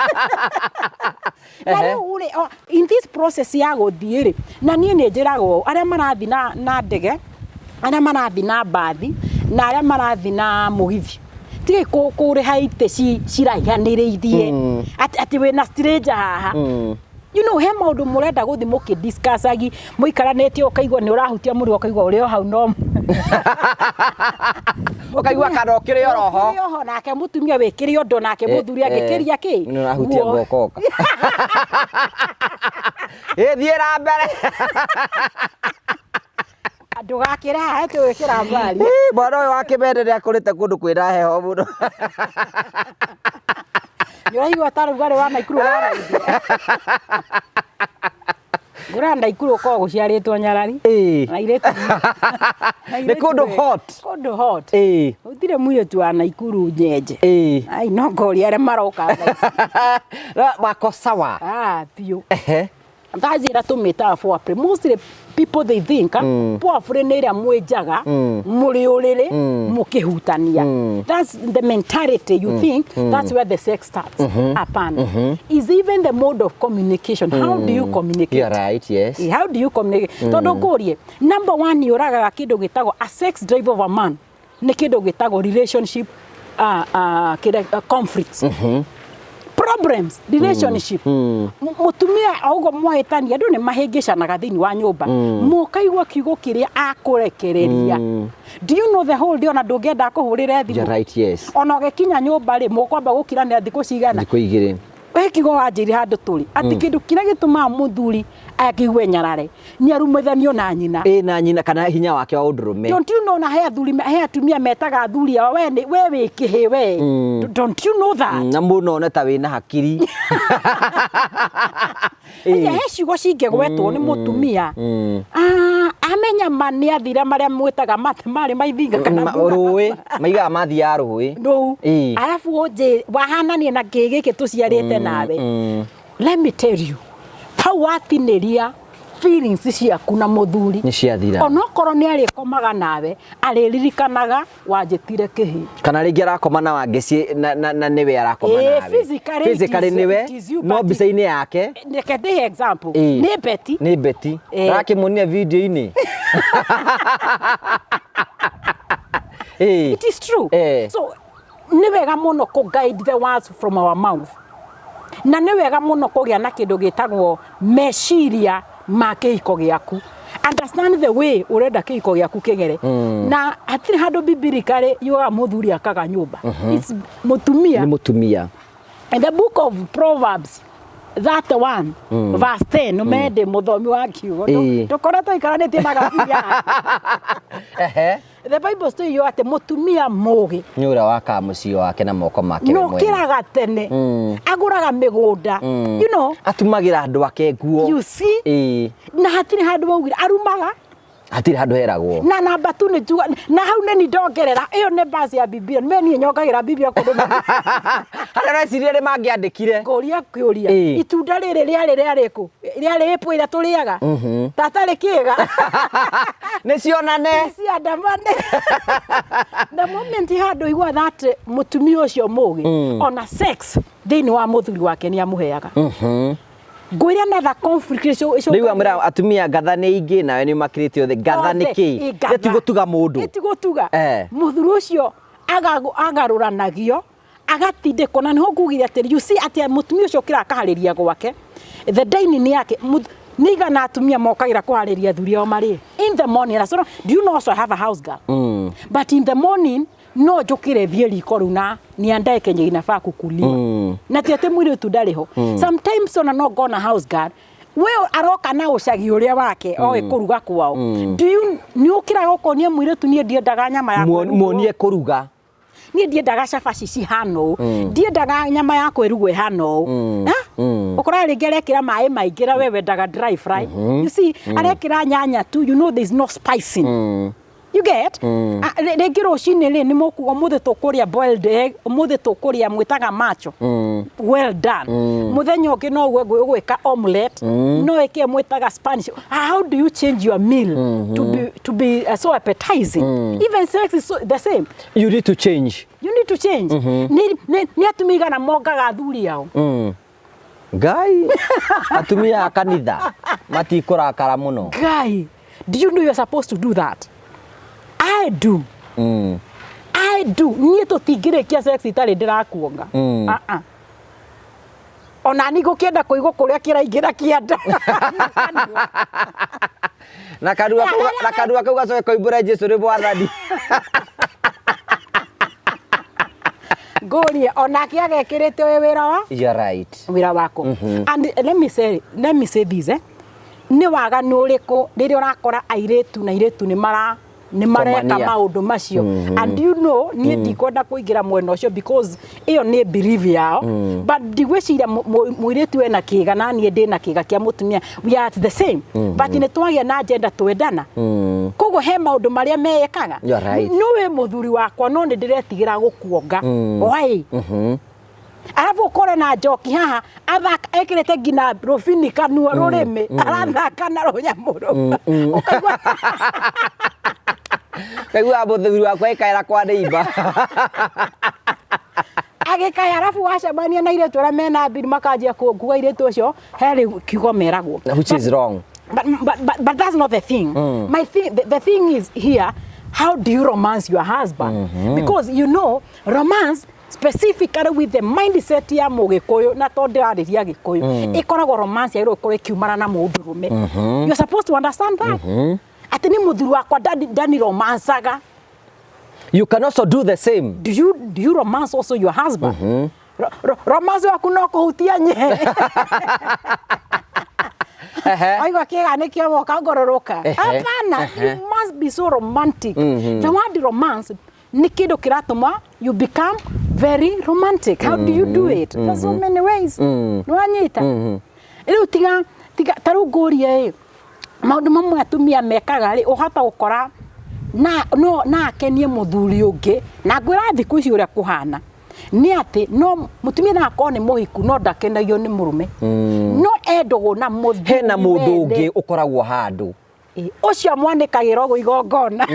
Na rĩu rĩ, in this process ya gũthiĩ rĩ, na niĩ nĩ njĩragwo arĩa marathiĩ na ndege, arĩa marathiĩ na mbathi, na arĩa marathiĩ na mũgithi, tigai kũrĩha itĩ ciraihanĩrĩirie. Atĩ wĩna stranger haha. You know, he maũndũ mũrenda gũthiĩ mũkĩ-discussagi, mũikaranĩtie ũkaigua nĩ ũrahutia mũrigo, ũkaigua ũrĩ o hau no Ũkaigua kana ũkĩrĩ oro ho. Ũkĩrĩ oho, nake mũtumia wĩkĩre ũndũ, nake mũthuri angĩkĩria kĩ? Nĩ ũrahutia Guo. guoko. Ĩ, thiĩ na mbere. Ndũgakĩre haha, tũgwĩkĩra mbari. Ĩ, mwana ũyũ wa kĩmende nĩ akũrĩte kũndũ kwĩna heho mũno. Nĩ ũraigua ta rugarĩ wa Naikuru ũraraithia. Ndĩrona Naikuru ũkoragwo gũciarĩtwo nyarari. Na airĩtu. Na Nĩ airĩtu kũndũ ĩ, hot. Kũndũ hot. Gũtirĩ mũirĩtu wa Naikuru nyenje. Ai, no ngoria arĩa maroka thaa ici. Wako sawa. Ah, biũ. Ehe. That's ĩrĩa tũmĩtaga foreplay. Mostly people they think foreplay nĩ ĩrĩa mwĩnjaga mũrĩ ũrĩrĩ mũkĩhutania. That's the mentality you think that's where the sex starts. Hapana. Is even the mode of communication. How do you communicate? You're right, yes. How do you communicate? Tondũ ngũrie, number one yũragaga kĩndũ gĩtagwo a sex drive of a man nĩ kĩndũ gĩtagwo relationship kĩrĩa, conflicts, problems relationship. Mũtumia o ũguo mwahĩtania, andũ nĩ mahĩngĩcanaga thĩinĩ wa nyũmba, mũkaigua kiugo kĩrĩa akũrekereria. Do you know the whole day ona ndũngĩenda kũhũrĩre thimũ? You're right, yes. Ona ũgĩkinya nyũmba rĩ, mũkwamba gũkiranĩra thikũ cigana? Thikũ 2. We kiugo wanjĩire handũ tũrĩ atĩ kĩndũ kĩrĩa gĩtũmaga mũthuri akĩigue nyarare nĩ arumithanio na nyina. Ĩ, na nyina kana hinya wake wa ũndũrũme. Don't you know na he athuri, he atumia metaga athuri ao, we we wĩ kĩhĩ we? Don't you know that? Na mũno one ta wĩna hakiri. Aya, he ciugo cingĩgwetwo nĩ mũtumia. Ah, amenya ma nĩ athira marĩa mwĩtaga marĩ maithinga kana Rũĩ maigaga mathiaga rũĩ. Rũu. Arabu ũnjĩ wahananie na kĩ gĩkĩ tũciarĩte nawe. Let me tell you, hau watinĩria feelings ciaku na mũthuri Nĩ ciathira. Onokorwo nĩ arĩkomaga nawe, arĩririkanaga wanjĩtire kĩhĩ. Kana rĩngĩ arakoma na wangĩ na nĩwe arakoma nawe. Physically it Physically nĩwe, it is you, no but mbica-inĩ yake. Reke ndĩhe example. Nĩ Betty. Nĩ Betty. Arakĩmuonia video-inĩ. It is true. So nĩ wega mũno kũ guide the words from our mouth, na nĩ wega mũno kũgĩa na kĩndũ gĩtagwo meciria ma kĩhiko gĩaku. Understand the way ũrenda kĩhiko gĩaku kĩgere. Na hatirĩ handũ biblically yugaga mũthuri akaga nyũmba. It's mũtumia. Nĩ mũtumia. In the book of Proverbs 31 verse 10, mende mũthomi wa kiugo. Tũkoretwo ikaranĩtie na gabiria. The Bible still yo atĩ mũtumia mũgĩ Nĩ ũrĩa wakaga mũciĩ wake na moko make we no mwene. Kĩraga tene, agũraga mĩgũnda, you know. Atumagĩra andũ ake nguo. You see? Na hatirĩ handũ waugire arumaga. Hatirĩ handũ heragwo. Na namba tu nĩ njuga na hau nĩ ni ndongerera ĩyo nĩ basi ya Biblia me niĩ nyongagĩra Biblia kũndũ. Harĩa ũreciria nĩ mangĩandĩkire. Ngũria kĩũria. Itunda rĩrĩ rĩarĩ rĩarĩkũ? Rĩarĩ ĩpũ ĩrĩa tũrĩaga tatarĩ kĩga. Nĩ cionane. Ciandamane. The moment handũ igua that mũtumia ũcio mũgĩ, ona sex thĩinĩ wa mũthuri wake nĩ amũheaga. Ngwĩre another conflict Rĩu amwĩra atumia ngatha nĩ ingĩ nawe nĩ ũmakĩrĩte othe. Ngatha nĩ kĩ? Othe, ngatha. Nĩ gũtuga mũndũ. Nĩ ti gũtuga. Mũthuri ũcio agarũranagio, agatindĩkwo, na nĩho ngugire atĩrĩ, you see atĩ mũtumia ũcio ũkĩra akaharĩria gwake the dining yake, nĩ igana atumia mokagĩra kũharĩria athuri ao marĩ in the morning. So, do you know also I have a house girl? But in the morning no njũkĩre thiĩ riko rĩu na niandae kenye inafaa kukuliwa. Na ti atĩ mũirĩtu ndarĩ ho. Sometimes ona no ngona house girl we aroka na ũcagi ũrĩa wake oĩ kũruga kwao. Do you nĩ ũkĩraga ũkonia mũirĩtu, niĩ ndiendaga nyama ya kwerugwo. Muonie kũruga. Niĩ ndiendaga cabaci cihana ũũ, ndiendaga nyama ya kwĩrugwo ĩhana ũũ. Ha? Ũkoraga rĩngĩ arekĩra maĩ maingĩ na we wendaga dry fry. You see, arekĩra nyanya tu, you know there is no spicing. You get? Ah, rĩngĩ rũcinĩ rĩ nĩ mũkuga ũmũthĩ tũkũrĩa boiled egg, ũmũthĩ tũkũrĩa mwĩtaga macho. Well done. Mũthenya ũngĩ no ũguo ũgwĩka omelette, no ĩkĩe mwĩtaga Spanish. How do you change your meal to be so appetizing? Even sex is so, the same. You need to change. You need to change. Nĩ atumia igana mongaga athuri ao? Ngai, atumia a kanitha matikũrakara mũno. Guy, do you know you're supposed to do that? I do. I do. Niĩ tũtingĩrĩkia sex itarĩ ndĩrakuonga. Ah, ah. Ona ni ngũkĩenda kũigua kũrĩa kĩraingĩra kĩanda. Na kanua kau gacoke koimbũre Jesu nĩ mwathani. Ngũrie onake agekĩrĩte ũyũ wĩra wa You're right. Wĩra wako. And let me say this, eh. Nĩ waganu ũrĩkũ rĩrĩa ũrakora airĩtu na airĩtu nĩ mara Nĩ mareka Komania. Maũndũ macio, and you know, niĩ ndikwenda kũingĩra mwena ũcio because ĩyo nĩ belief yao, but ndigwĩciria mũirĩtu ena kĩga na niĩ ndĩna kĩga kĩa mũtumia. We are the same, but nĩ twagĩa na agenda twendana, koguo he maũndũ marĩa meyekaga. You're right. No wĩ mũthuri wakwa, no nĩ ndĩretigĩra gũkuonga. Why? Arabu ũkore na njoki haha athaka ekĩrĩte nginya rũbini kanua, rũrĩmĩ arathaka na rũnyamũ rũu, ũkaigua. Kaigua mũthuri wakwa ĩkaĩra kwa neighbor. Agĩkaya, arabu wacemania na airĩtu arĩa mena mbiri makanjia kuga airĩtu ũcio he rĩu kiugo meragwo. Which is wrong. But that's not the thing. My thing, the thing is here, how do you romance your husband? Because you know, romance specifically with the mindset ya mũgĩkũyũ, na to ndĩrarĩria gĩkũyũ, ĩkoragwo romance yagĩrĩirwo gũkorwo ĩkiumana na mũndũrũme. You're supposed to understand that. Atĩ nĩ mũthuri wakwa ndani romancaga. You can also do the same. Do you romance also your husband? Romance waku no kũhutia nye. Aigua kĩga nĩkĩo woka ngororoka. Hapana, you must be so romantic. The word romance nĩ kĩndũ kĩratũma you become very romantic. How do you do it? There's so many ways. Nĩwanyita? Rĩu tiga tiga ta rĩu ngũrie ĩ, maũndũ mamwe atumia mekaga rĩ, ũhota gũkora na no na akenie mũthuri ũngĩ, na ngwĩra thikũ ici ũrĩa kũhana nĩ atĩ no mũtumia no akorwo nĩ mũhiku no ndakenagio nĩ mũrũme, no endagwo na mũthuri Hena mũndũ wende. Ũngĩ ũkoragwo handũ. Ĩ, ũcio mwanĩkagĩra ũguo igongona.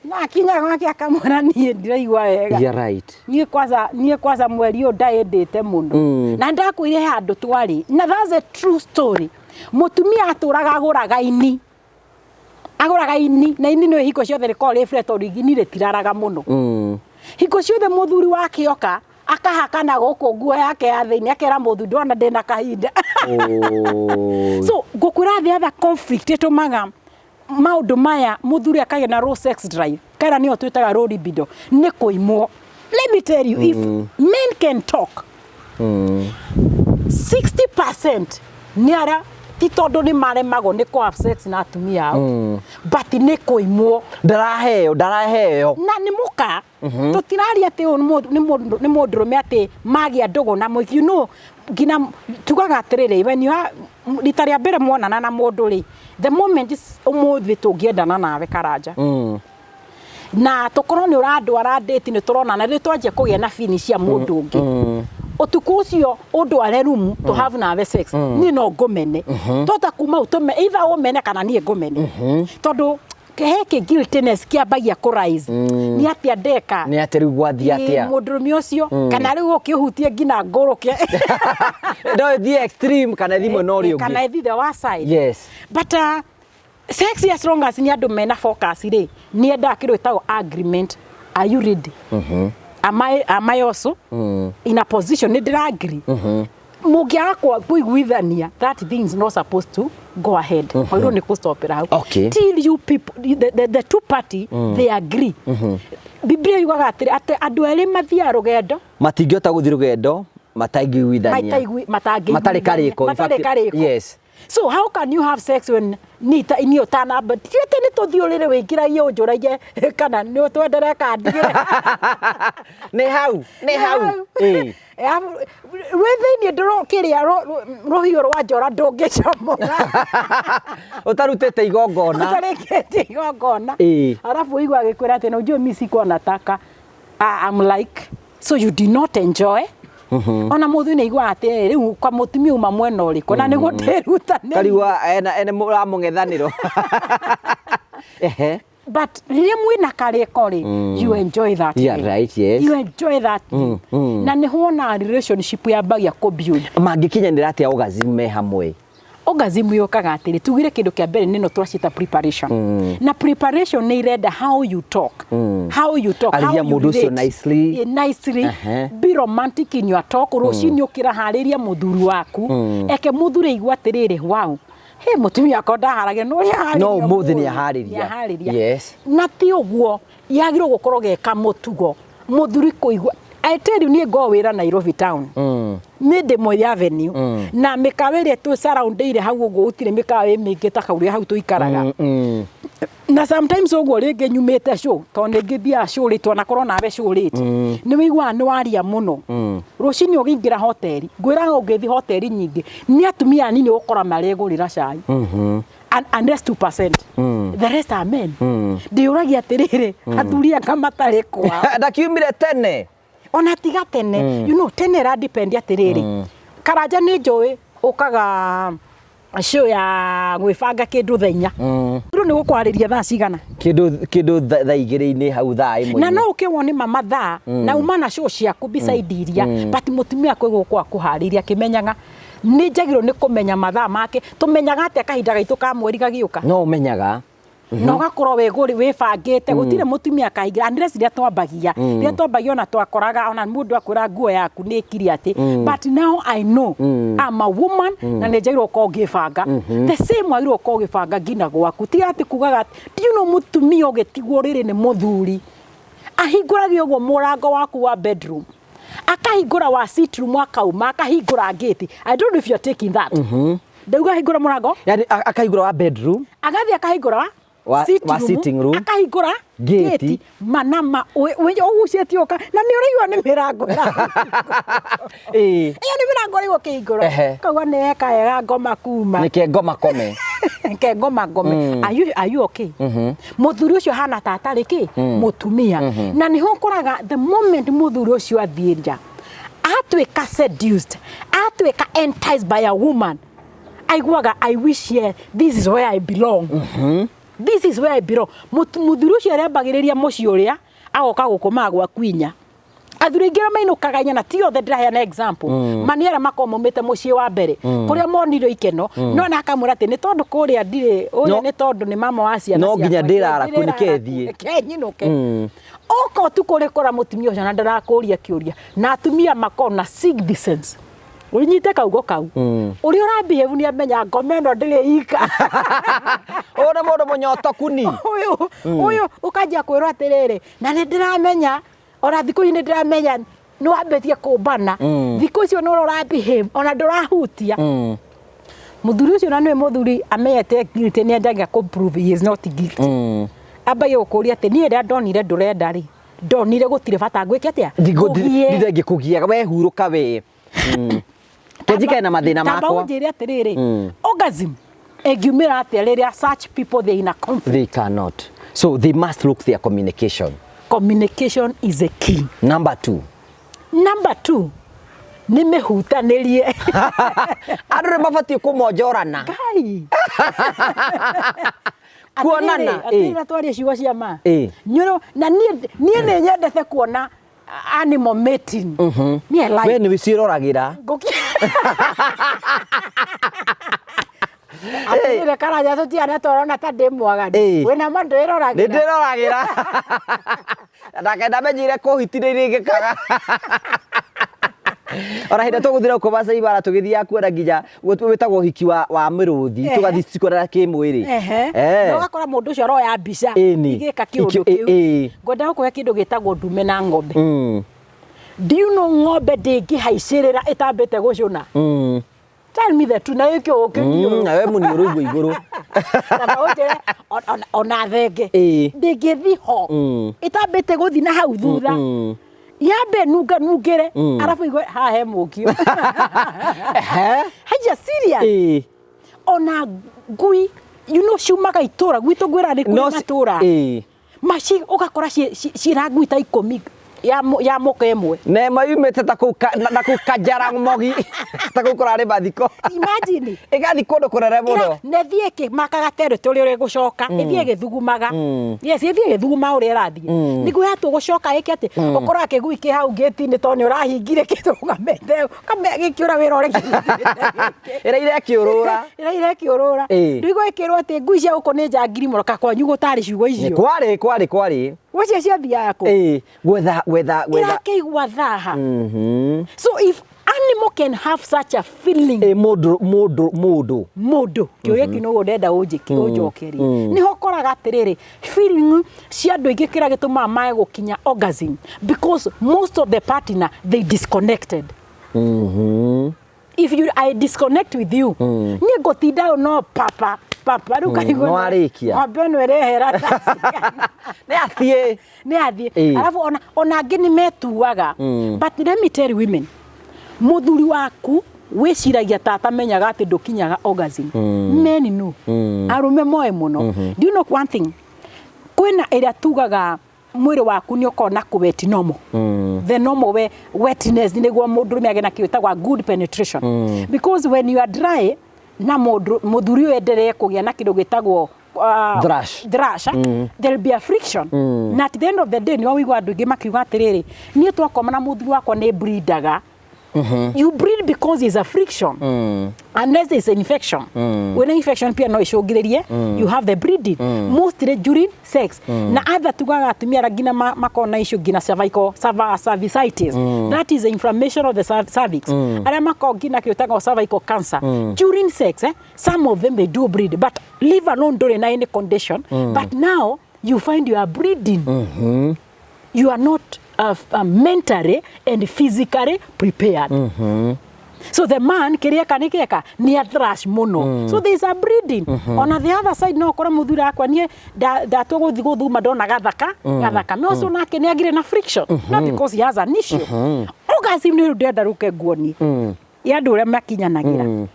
Na akinya gwake akamwĩra, "Niĩ ndiraigua wega." You're right. Niĩ kwanza mweri ũyũ ndaĩndĩte mũno na ndakwĩire he handũ twarĩ, na that's a true story. Mũtumia atũraga agũraga ini, agũraga ini, na ini nĩ hingo ciothe rĩkoragwo rĩ fresh tondũ ini rĩtiraraga mũno. Hingo ciothe mũthuri wake oka akahaka na gũkũ nguo yake ya thĩinĩ, akera mũthuri, "Ndona ndĩna kahinda." Oh. So ngũkwĩra the other conflict ĩtũmaga maũndũ maya mũthuri akagĩa na low sex drive, kana nĩyo twĩtaga low libido, nĩ kũimwo. Let me tell you, if men can talk, 60% nĩ arĩa ti tondũ nĩ maremagwo nĩ kũ have sex na atumia ao, but nĩ kũimwo. Ndaraheo, ndaraheo. Na nĩ mũka tũtiraria atĩ ũyũ nĩ mũndũrũme atĩ magĩa ndũgũ na mũhiki, you know, nginya tugaga atĩrĩrĩ, when you are rita rĩa mbere mwonana na mũndũ rĩ, the moment ũmũthĩ tũngĩendana nawe Karanja, na tũkorwo nĩ ũrandwara date, nĩ tũronana, rĩu twanjia kũgĩa na feeling cia mũndũ ũngĩ, ũtukũ ũcio ũndware rumu to have nawe sex, niĩ no ngũmene tota kuma ũtũme either ũmene kana niĩ ngũmene, tondũ he kĩ guiltiness kĩambagia kũ rise, nĩ atĩa ndeka? Nĩ atĩ rĩu gwathiĩ atĩa? Mũndũrũme ũcio kana rĩu ũkĩhutie nginya ngũrũke. No ĩthiĩ extreme kana ĩthiĩ mwena ũrĩa Kana ũngĩ. Ĩthiĩ the worst side. But sex, as long as nĩ andũ mena focus rĩ, nĩ endaga kĩndũ gĩtagwo agreement. Are you ready? Am I also in a position nĩ ndĩra agree? Mũngĩaga kũiguithania, that thing is not supposed to go ahead. Wagĩrĩirwo nĩ kũstopera hau till you people, the two party, they agree. Biblia yugaga atĩrĩ, atĩ andũ erĩ mathiaga rũgendo Matingĩhota gũthiĩ rũgendo mataiguithania. Matangĩiguithania. Matarĩ karĩko, in Matarĩ fact, karĩko. So how can you have sex when nita ni ũtanamba ti atĩ nĩ tũthiĩ ũrĩrĩ wĩingĩragie ũnjũragie kana nĩ ũtwendere kandigĩre? Nĩ hau, nĩ hau. Ĩĩ. Wĩ thĩiniĩ ndũrũkĩrĩa rũhiũ rwa njora ndũngĩcomora. Ũtarutĩte igongona. Ũtarĩkĩtie igongona. Alafu ũigua agĩkwĩra atĩ, "Na ujue mi sikuwa nataka." Ah, I'm like, so you did not enjoy. Ona mũthuri nĩ aiguaga atĩ rĩu kwa mũtumia uma mwena ũrĩkũ na nĩguo ndĩrutanĩria. Karigwa ena ene mũramũng'ethanĩro. Ehe. But rĩrĩa mwĩna karĩko rĩ, you enjoy that thing. You enjoy that thing. Na nĩ wona relationship yambagia kũ build. Mangĩkinyanĩra atĩa orgasm me hamwe? Orgasm yũkaga atĩrĩ, tugire kĩndũ kĩa mbere nĩno twacita preparation, na preparation nĩ irenda how you talk, how you talk, how Arĩria you mũndũ ũcio relate. nicely. Nicely. Be romantic in your talk. Rũcinĩ ũkĩra, harĩria mũthuri waku, eke mũthuri aigua atĩrĩrĩ, "Wow, he mũtumia akwa ndaharagia no ũrĩa aharĩria No ũmũthĩ ũmũthĩ." nĩaharĩria. Nĩaharĩria. Na ti ũguo yagĩrĩirwo gũkorwo geka mũtugo mũthuri kũigua I tell you, niĩ ngoo wĩra Nairobi town, nĩ ndĩ Moi Avenue, na mĩkawa ĩrĩa tũ surroundĩire hau ũguo, gũtirĩ mĩkawa ĩ mĩingĩ ta kaurĩa hau tũikaraga. Na sometimes ũguo rĩngĩ nyumĩte show, tondũ nĩ ngĩthiaga show late, wanakorwo nawe show late, nĩ wĩiguaga nĩ waria mũno. Rũcinĩ ũgĩingĩra hoteli, ngwĩraga ũngĩthiĩ hoteli nyingĩ, nĩ atumia anini ũgũkora maregũrĩra cai, and unless 2%, the rest are men. Ndĩũragia atĩrĩrĩ, athuri anga matarĩ kwao? Ndakiumire tene. Ona tiga tene, tene ĩra depend atĩrĩrĩ, Karanja, nĩ njũĩ ũkaga show ya gwĩbanga kĩndũ thaa 4, rĩu nĩ gũkwarĩria thaa cigana? Kĩndũ thaa 2-inĩ hau, thaa 1. Na no ũkĩwone nĩ ma mathaa na uma na show ciaku beside iria, but mũtumia kwĩ gũkũ akũharĩirie akĩmenyaga nĩ njagĩrĩirwo nĩ kũmenya mathaa make. Tũmenyaga atĩa kahinda gaitũ ka mweri gagĩũka? No ũmenyaga. Na ũgakorwo wĩgũrĩ wĩbangĩte, gũtirĩ mũtumia akaingĩra unless rĩrĩa twambagia ona twakoraga ona mũndũ akwĩra nguo yaku nĩ ĩkire atĩ. But now I know I'm a woman na nĩ njagĩrĩirwo gũkorwo ngĩbanga the same, wagĩrĩirwo gũkorwo ũgĩbanga nginya gwaku. Tiga atĩ kugaga atĩ, do you know, mũtumia ũgĩtigwo rĩrĩ nĩ mũthuri ahingũragia ũguo mũrango waku wa bedroom, akahingũra wa sit room, akauma akahingũra gate. I don't know if you're taking that. Ndauga ahingũra mũrango. Yani akahingũra wa bedroom. Agathiĩ akahingũra wa wa sitting room. Akahingũra gate. Gate manama ũgucĩtie ũka na nĩ ũraigua nĩ mĩrango. Ĩyo nĩ mĩrango ũraigua ũkĩhingũra. Kauga nĩ eka wega ngoma kuma. Nĩke ngoma kome. Ke ngoma ngome. Are you okay? Mũthuri ũcio hana ta atarĩ kĩ mũtumia, na nĩho ũkoraga the moment mũthuri ũcio athiĩ nja, atuĩka seduced, atuĩka enticed by a woman, aiguaga, "I wish here, this is where I belong, this is where I belong." Mũthuri ũcio arambagĩrĩria mũciĩ ũrĩa agoka gũkomaga gwaku inya. Athuri aingĩ arĩa mainũkaga inya, na ti othe ndĩraheana example, mani arĩa makorwo maumĩte mũciĩ wa mbere kũrĩa monire ikeno, no na akamwĩra atĩ nĩ tondũ kũrĩa ndirĩ ũrĩa, nĩ tondũ nĩ mama wa ciana No nginya ciakwa, ndĩrara kuo, ndĩrara nĩke thiĩ. kuo, nĩke nyinũke. Oka ũtukũ ũrĩkora mũtumia ũcio na ndarakũria kĩũria, na atumia makorwo na sixth sense. Ũnyite kaugo kau, ũrĩa ũrambihĩvu nĩ amenya ngoma ĩno ndĩrĩ ika. Ũyũ nĩ mũndũ mũnyotoku ni. Ũyũ ũkanjia kwĩrwo atĩrĩrĩ, na nĩ ndĩramenya ona thikũ ici nĩ ndĩramenya nĩ wambĩtie kũmbana. Thikũ icio nĩ ũrambihĩvu, ona ndũrahutia. Mũthuri ũcio na nĩwe mũthuri amenyete guilty, nĩ endaga kũ prove he is not guilty. Ambagia gũkũria atĩ niĩ rĩrĩa ndonire ndũrenda rĩ, ndonire gũtirĩ bata ngwĩke atĩa. Ngũgie. Ndire ngĩkũgiaga, we hurũka we. Kenjikare na mathĩna Tamba makwa. ũnjĩre atĩrĩrĩ, orgasm ĩngiumĩra atĩa rĩrĩa such people they in a conflict? They cannot, so they must look their communication. Communication is a key. Number two. Number two nĩ mĩhutanĩrie. Andũ nĩ mabatiĩ kũmonjorana. Ngai. Kuonana, Atĩrĩrĩ, twarie ciugo cia ma. Nyũrũ, na niĩ nĩ nyendete kuona animal mating. Niĩ I like. We nĩ wĩciĩroragĩra. Atĩrĩrĩ, Karanja, tũtiane tũrona ta ndĩ mwaganu. Wĩna ma Nĩ ndwĩroragĩra? Ndĩroragĩra ndake ndamenyire kũhiti nĩ irĩngĩkaga ona hĩndĩ tũgũthira gũkũ Masai Mara, tũgĩthiaga kuona nginya wĩtagwo ũhiki wa mĩrũthi. Tũgathiĩ cikonana kĩmwĩrĩ. Na ũgakora mũndũ ũcio aroya mbica Ĩni. igĩka kĩũndũ kĩu. Ngwenda gũkũhe kĩndũ gĩtagwo ndume na ng'ombe. Do you know ng'ombe ndĩngĩhaicĩrĩra ĩtambĩte gũcũna? Tell me the truth, na ĩkĩ ũkĩndio. Nawe mũni ũrũigua igũrũ. Kana ũnjĩre ona thenge ndĩngĩthi ho ĩtambĩte gũthi na hau thutha, yambe nunga nungĩre, arabu igue haha he mũkio. Haya, serious. Ona ngui, ciumaga itũra gwitũ, ngwĩra nĩ No kũrĩ matũra maci ũgakora ciĩna ngui ta 10 ya mũka ĩmwe. Na ĩmwe yumĩte ta kũu na kũu Kanjaramogi, ta kũu kũrarĩ mathiko. Imagine. Ĩgathiĩ kũndũ kũnene mũno. Na ĩthiĩ ĩkĩmakaga territory ũrĩa ĩgũcoka, ĩthiĩ ĩgĩthugumaga. Yes, ĩthiĩ ĩgĩthuguma ũrĩa ĩrathiĩ, nĩguo yatua gũcoka ĩke atĩ ũkoraga kĩgui kĩ hau ngĩti-inĩ tondũ nĩ ũrahingire, kĩrũgamĩte gĩkĩũra wĩra ũrĩa kĩrutĩte. Ĩraire ĩkĩũrũra. Ĩraire ĩkĩũrũra. Ndũigua ĩkĩrwo atĩ ngui cia gũkũ nĩ njangiri mũno, kakwanyu gũtarĩ ciugo Nĩ icio? Kwarĩ. Gũcio ciathiaga kũ? Gwetha gwetha gwetha. Irakĩigua thaha. So if Animal can have such a feeling. Ĩ mũndũ mũndũ mũndũ. Mũndũ kĩũria kĩu noguo ndenda ũnjĩke ũnjokerie. Nĩho ũkoraga atĩrĩrĩ, feeling cia andũ aingĩ kĩrĩa gĩtũmaga mae gũkinya orgasm, because most of the partner, they disconnected. If you I disconnect with you, niĩ ngũtinda ũũ no papa papa rĩu kaigua. No arĩkia. Ng'ombe ĩno ĩrehera. Nĩ athiĩ. Nĩ athiĩ. Arabu ona angĩ nĩ metuaga. But let me tell you, women, mũthuri waku wĩciragia ta atamenyaga atĩ ndũkinyaga orgasm. Men no, arũme moe mũno. Do you know one thing, kwĩna ĩrĩa tugaga mwĩrĩ waku nĩ ũkorwo na kũwet normal, the normal wetness, nĩguo mũndũrũme agĩe na kĩndũ gĩtagwo good penetration, because when you are dry na mũndũ mũthuri ũyũ enderee kũgĩa na kĩndũ gĩtagwo Thrush. Thrush, there will be a friction, na at the end of the day nĩho wĩigua andũ aingĩ makiuga atĩrĩrĩ, niĩ twakoma na mũthuri wakwa nĩ bleedaga. You bleed because there's a friction, unless there's an infection. Wĩna infection pia no icũngĩrĩrie you have the bleeding, mostly during sex. Na other tugaga atumia arĩa nginya makoragwo na issue nginya cervical cervicitis, that is the inflammation of the cervix, arĩa makoragwo nginya kĩndũ gĩtagwo cervical cancer, during sex, some of them, they do bleed. But leave alone ndũrĩ na any condition, but now you find you are bleeding, you are not mentally and physically prepared. So the man kĩrĩa eka nĩ kĩeka nĩ athrash mũno, so there is a bleeding. On the other side, no ũkore mũthuri akwa niĩ ndatua gũthiĩ gũthuma ndona gathaka gathakame ũcio nake nĩ agire na friction, not because he has an issue. Orgasm nĩ rĩu ndĩrenda rũke nguonie ya andũ ũrĩa makinyanagĩra.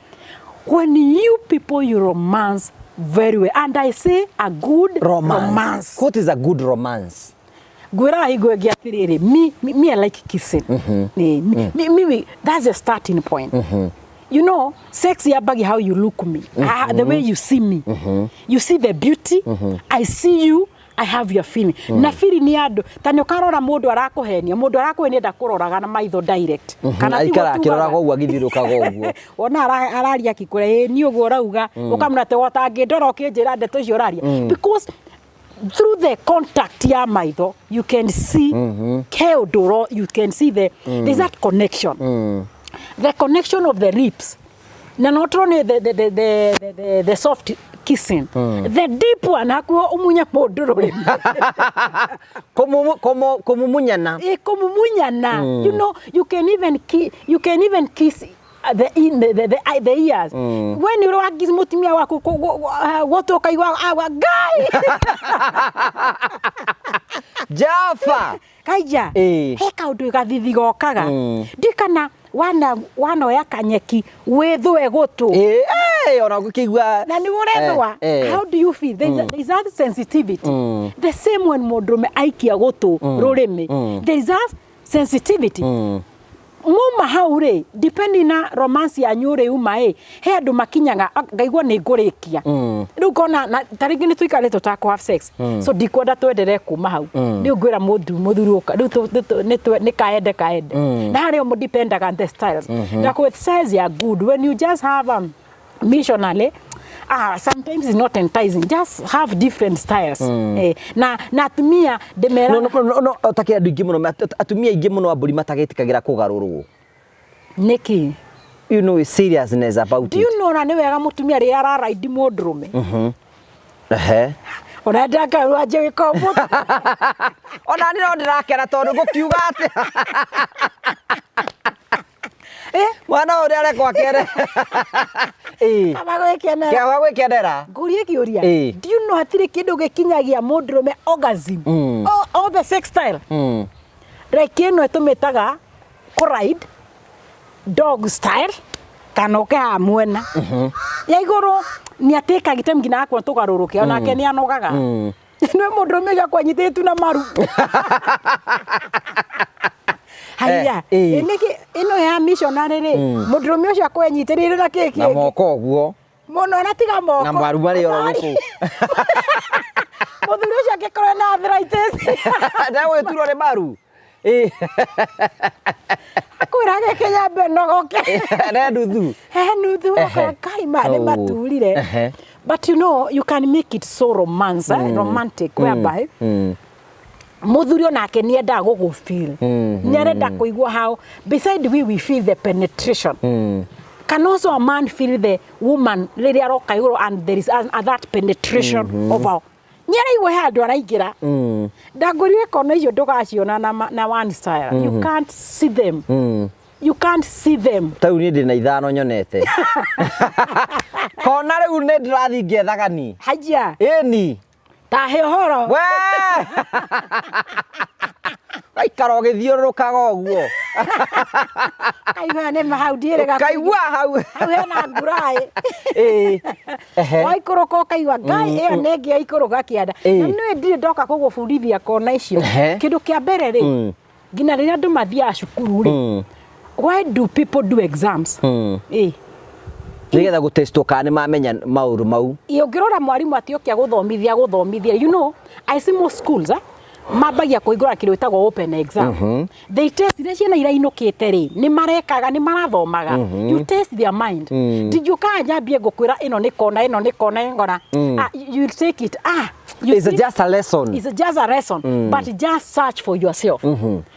When you people, you romance very well, and I say a good romance, romance. What is a good romance? Ngwĩraga hingo ĩngĩ atĩrĩrĩ, me, I like kissing. Me, that's a starting point. You know, sex yambagia how you look me, the way you see me. You see the beauty, I see you, I have your feeling. Na feeling nĩ andũ ta nĩ ũkarora mũndũ arakũhenia, mũndũ arakũhenia ndakũroraga na maitho direct. Kana tiguo Aikara tugaga? akĩroraga ũguo, agĩthiũrũkaga ũguo. Wona araria akĩkwĩra ĩ niĩ ũguo ũrauga, ũkamwĩra atĩ ũtangĩndora ũkĩnjĩra ndeto icio ũraria, because through the contact ya maitho you can see he ũndũ you can see there's that connection, the connection of the lips, na not only the soft kissing, the deep one, hakuo umunye mũndũ rũrĩmĩ. Kũmumunyana. Kũmumunyana. You know, you can even kiss the in the ears. When you wakiss mũtumia waku gũtũ ũkaigua awa ngai. Java. Kaija. Ĩĩ. He kaũndũ gathithi gokaga ndikana wana wanoya kanyeki wĩthũe gũtũ. Ĩĩ, ona ngũkĩigua. Na nĩ ũrethũa. Eh. How do you feel? There is that sensitivity. The same when mũndũrũme aikia gũtũ rũrĩmĩ, there is that sensitivity. Muma hau rĩ, depending na romance yanyu rĩ uma ĩ he andũ makinyaga ngaigua nĩ ngũrĩkia rĩu ngona na ta rĩngĩ nĩ tũikarĩte tũtakũ have sex, so ndikwenda twenderee kuma hau. Rĩu ngwĩra mũthuri ũka rĩu nĩ kaende kaende na harĩa mũdipendaga on the styles. Na with styles are good when you just have missionally, sometimes it's not enticing. Just have different styles. Na atumia ndĩmera. No, no, no, no, takĩ andũ aingĩ mũno, atumia aingĩ mũno a mbũri matagĩtĩkagĩra kũgarũrwo. Nĩkĩ? You know seriousness about Do you it. know na nĩ wega mũtumia rĩrĩa araraidi mũndũrũme? Ehe. Ona ndakarwo anjie gwĩka ũguo. Ona nĩ no ndĩrakena tondũ ngũkiuga atĩ mwana ũrĩa arekwo akere. Ĩĩ. Kaba gwĩkenera. Kaba gwĩkenera. Ngũrie kĩũria. Ĩĩ. Do you know hatirĩ kĩndũ gĩkinyagia mũndũrũme orgasm? All the sex style. Like ĩno ĩtũmĩtaga kũride dog style kana ũke haha mwena ya igũrũ nĩ atĩkaga time nginya akwa tũgarũrũke onake nĩ anogaga. Nĩ mũndũrũme ũcio akwanyitĩte na maru haiya. Ĩĩ. Nĩkĩ ĩno ya missionary rĩ, mũndũrũme ũcio akwenyitĩrĩire na kĩ Na kĩngĩ moko ũguo. Mũno na tiga moko. Na maru marĩ oro gũkũ. Mũthuri ũcio angĩkorwo na arthritis. Ndagwĩturwo nĩ maru. Ĩĩ. Akwĩra gĩkĩ nyambe nogoke. Ne nduthu. He nuthu. Ehe. Kai ma nĩ Oh. maturire. Ehe. But you know, you can make it so romance, romantic, whereby Muthuri onake nĩ endaga gũgũ feel, nĩ arenda kũigua how beside we feel the penetration. Can also a man feel the woman rĩrĩa aroka igũrũ and there is that penetration of our nĩ araigua he handũ araingĩra. Ndangũrire kona icio ndũgaciona na one style, you can't see them, you can't see them. Ta rĩu niĩ ndĩ na ithano nyonete kona rĩu nĩ ndĩrathiĩ ngĩethagani. Hajia. Ĩni. Tahe ũhoro. We ũgaikara ũgĩthiũrũrũkaga ũguo. Kaigua nĩ hau ndiĩrĩga. Ũkaigua hau. Hau hena nguraĩ. Ĩĩ. Ehe. Waikũrũka ũkaigua ngai ĩyo nĩ ĩngĩ yaikũrũka kĩanda. Na nĩ ndirĩ ndoka gũgũbundithia kona icio. Kĩndũ kĩa mbere rĩ, nginya rĩrĩa andũ mathiaga cukuru rĩ, why do people do exams? Ĩ. Nĩgetha gũtestwo kana nĩ mamenya maũndũ mau. Ĩ, ũngĩrora mwarimũ atĩ oke agũthomithia agũthomithia, I see most schools, mambagia kũhingũra kĩndũ gĩtagwo open exam. They test iria ciana irainũkĩte rĩ, nĩ marekaga, nĩ marathomaga. You test their mind. Ndingĩũkaga nyambie ngũkwĩra ĩno nĩ kona, ĩno nĩ kona, ĩno kona. Ah, you take it, ah, you It's see, just a lesson. It's just a lesson, but just search for yourself.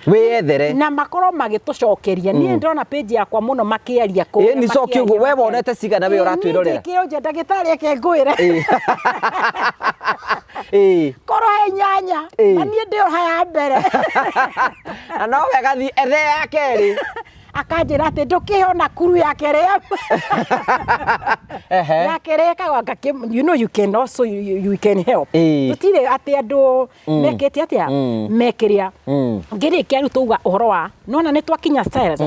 Wĩyethere. Na makorwo magĩtũcokeria. Niĩ ndĩrona page yakwa mũno makĩaria kũrĩa. Ĩ, nĩ coki ũguo, we wonete cigana we ũratwĩrorera? Niĩ njĩkĩre ndagĩtarĩ eke ngwĩre. Ĩ. Korwo he inyanya, na niĩ ndĩyo haya mbere. Na no wega thiĩ ethe ya kerĩ. Akanjĩra atĩ ndũkĩhe ona kuru ya kerĩ. Ya kerĩ ĩkagwa ngakĩ, you can also, you can help. Tũtirĩ atĩ andũ mekĩte atĩa, mekĩrĩa. Ngĩrĩkia rĩu tauga ũhoro wa, nĩwona nĩ twakinya styles.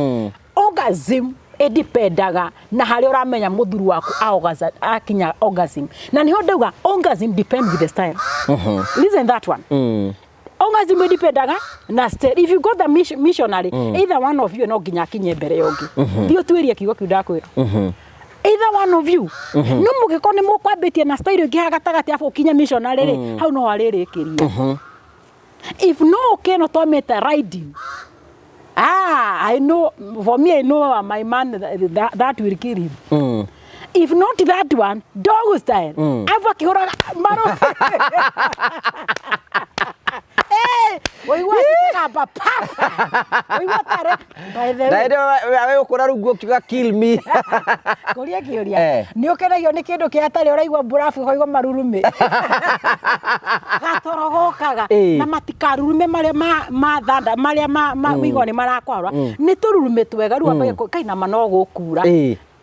Orgasm ĩdipendaga na harĩa ũramenya mũthuri waku akinya orgasm. Na nĩho ndauga orgasm depend with the style. Listen that one. Orgasm ĩdipendaga na style. If you go the missionary, either one of you no nginya akinye mbere ya ũngĩ. Thiĩ ũtuĩrie kiugo kĩu ndakwĩra. Either one of you. No mũngĩkorwo nĩ mũkwambĩtie na style ĩngĩ haha gatagatĩ arabu ũkinye missionary rĩ, hau no arĩrĩkĩria. If no ũkĩ no twamĩte riding. I know, for me, I know my man that will kill him. If not that one, dog style. Ava akĩhũraga maru. Eh, ũigua cikĩgamba papa. Ũigua tarĩ, by the way. Na hĩndĩ ĩyo we ũkũra rungu ũkiuga kill me. Kũria kĩũria. Nĩ ũkenagio nĩ kĩndũ kĩa tarĩ ũraigua mburabu ũkaigua marurumĩ. Gatoro gokaga. Na matikarurume marĩa ma thanda, marĩa ma ũigua nĩ marakwara. Nĩ tũrurume twega rĩu ambagia kai na ma no gũkura.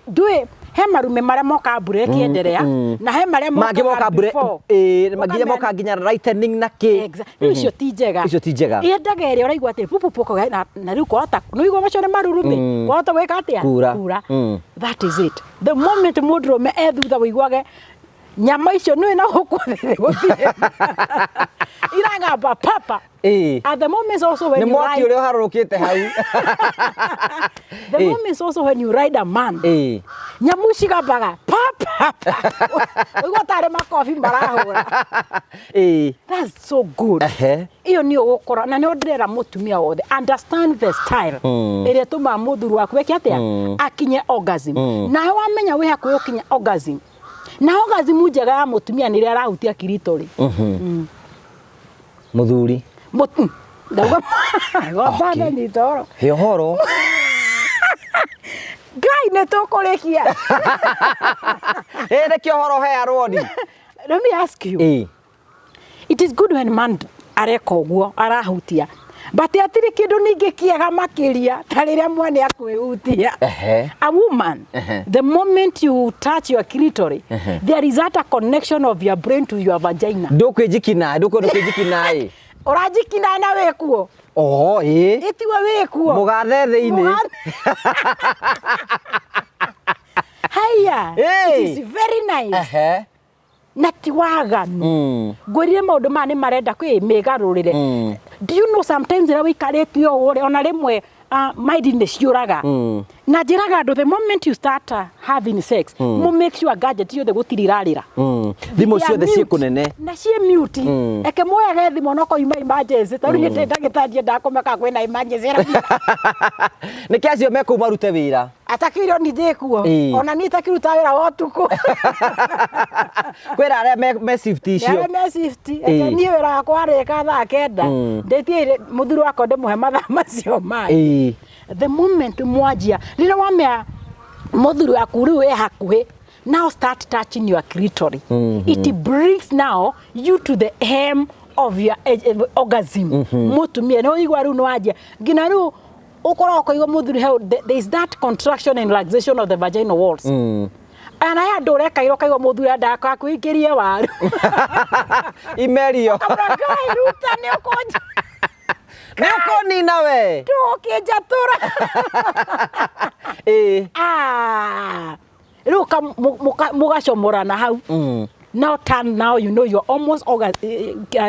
Ndũĩ he marume marĩa mokaga mbura ĩkĩenderea, na he marĩa Mangĩ moka mbura, before. ĩ, nginya Ũkamenya moka nginya lightning na kĩ. Rĩu icio ti njega. Icio ti njega. Yendaga ĩrĩa ũraigua atĩ pupu pupu na rĩu kwahota, nĩ ũigua macio nĩ marurume. Kwahota gwĩka atĩa? Kura. Kura. That is it. The moment mũndũrũme e thutha ũiguage nyama icio nĩ na gũkũ thĩ gũtirĩ. Iragamba papa. At the moment also when Nĩ you mwaki ride ũrĩa ũharũrũkĩte hau. The moment also when you ride a man. Nyamu cigambaga papa. Ũigua tarĩ makobi marahũra. That's so good. Iyo nĩ ũgũkora na nĩ ndĩrera mũtumia wothe understand the style. Ĩrĩa ĩtũmaga mũthuri waku eke atĩa? Akinye orgasm. Nawe wamenya wĩ hakuhĩ ũkinye orgasm. Na orgasm njega ya mũtumia nĩ ĩrĩa arahutia clitoris. Mũthuri. Ndauga gombana ni toro. He ũhoro. Ngai nĩ tũkũrĩkia. Ĩ, nĩkĩo ũhoro ũhearwo ni. Let me ask you. It is good when man areka ũguo, arahutia. But hatirĩ kĩndũ ningĩ kĩega makĩria ta rĩrĩa mwana akwĩhutia. A woman, the moment you touch your clitoris, there is that a connection of your brain to your vagina. Ndũkwĩnjikina, ndũkwenda kwĩnjikina ĩ. Ũranjikina na wĩkuo. Oho, ĩ. Ĩtiwe wĩkuo. Mũgathe thĩinĩ. Haya. It is very nice. Na ti waganu. Ngwĩrire maũndũ maya nĩ marenda kwĩ mĩgarũrĩre. Do you know sometimes rĩrĩa wĩikarĩte ũũ rĩ, ona rĩmwe mind nĩ ciũraga. Na njĩraga andũ, the moment you start having sex, mu make sure gadget yothe gũtirĩ irarĩra. Thimũ ciothe ciĩ kũnene. Na ciĩ mute. Eke moyage thimũ no koima emergency, tondũ niĩ ndĩ ndagĩtarĩ, ndiendaga kũmaka kwĩna emergency. Nĩkĩ acio mekũu marute wĩra? Atakĩirio ni ndĩkuo. Ona niĩ takĩruta wĩra wa ũtukũ. Kwĩra arĩa me shift icio. Arĩa me shift, eke niĩ wĩra wakwa warĩka thaa 9, ndĩtigĩire mũthuri wakwa ndĩmũhe mathaa macio mangĩ. The moment mwanjia, rĩrĩa wamea mũthuri waku rĩu e hakuhĩ, now start touching your clitoris, it brings now you to the hem of your orgasm. Mũtumia nĩ ũigua rĩu nĩ wanjia nginya rĩu ũkoragwo ũkaigua mũthuri hau, there is that contraction and relaxation of the vaginal walls. Ana he andũ ũrekaira ũkaigua mũthuri endaga akũingĩrie waru. Imerio. Kamũra Ngai ruta nĩ ũkũnja. Nĩ ũkũnina we. Ndũkĩnjatũra. Ah, rĩu mũgacomorana hau. Now turn, now you know you're almost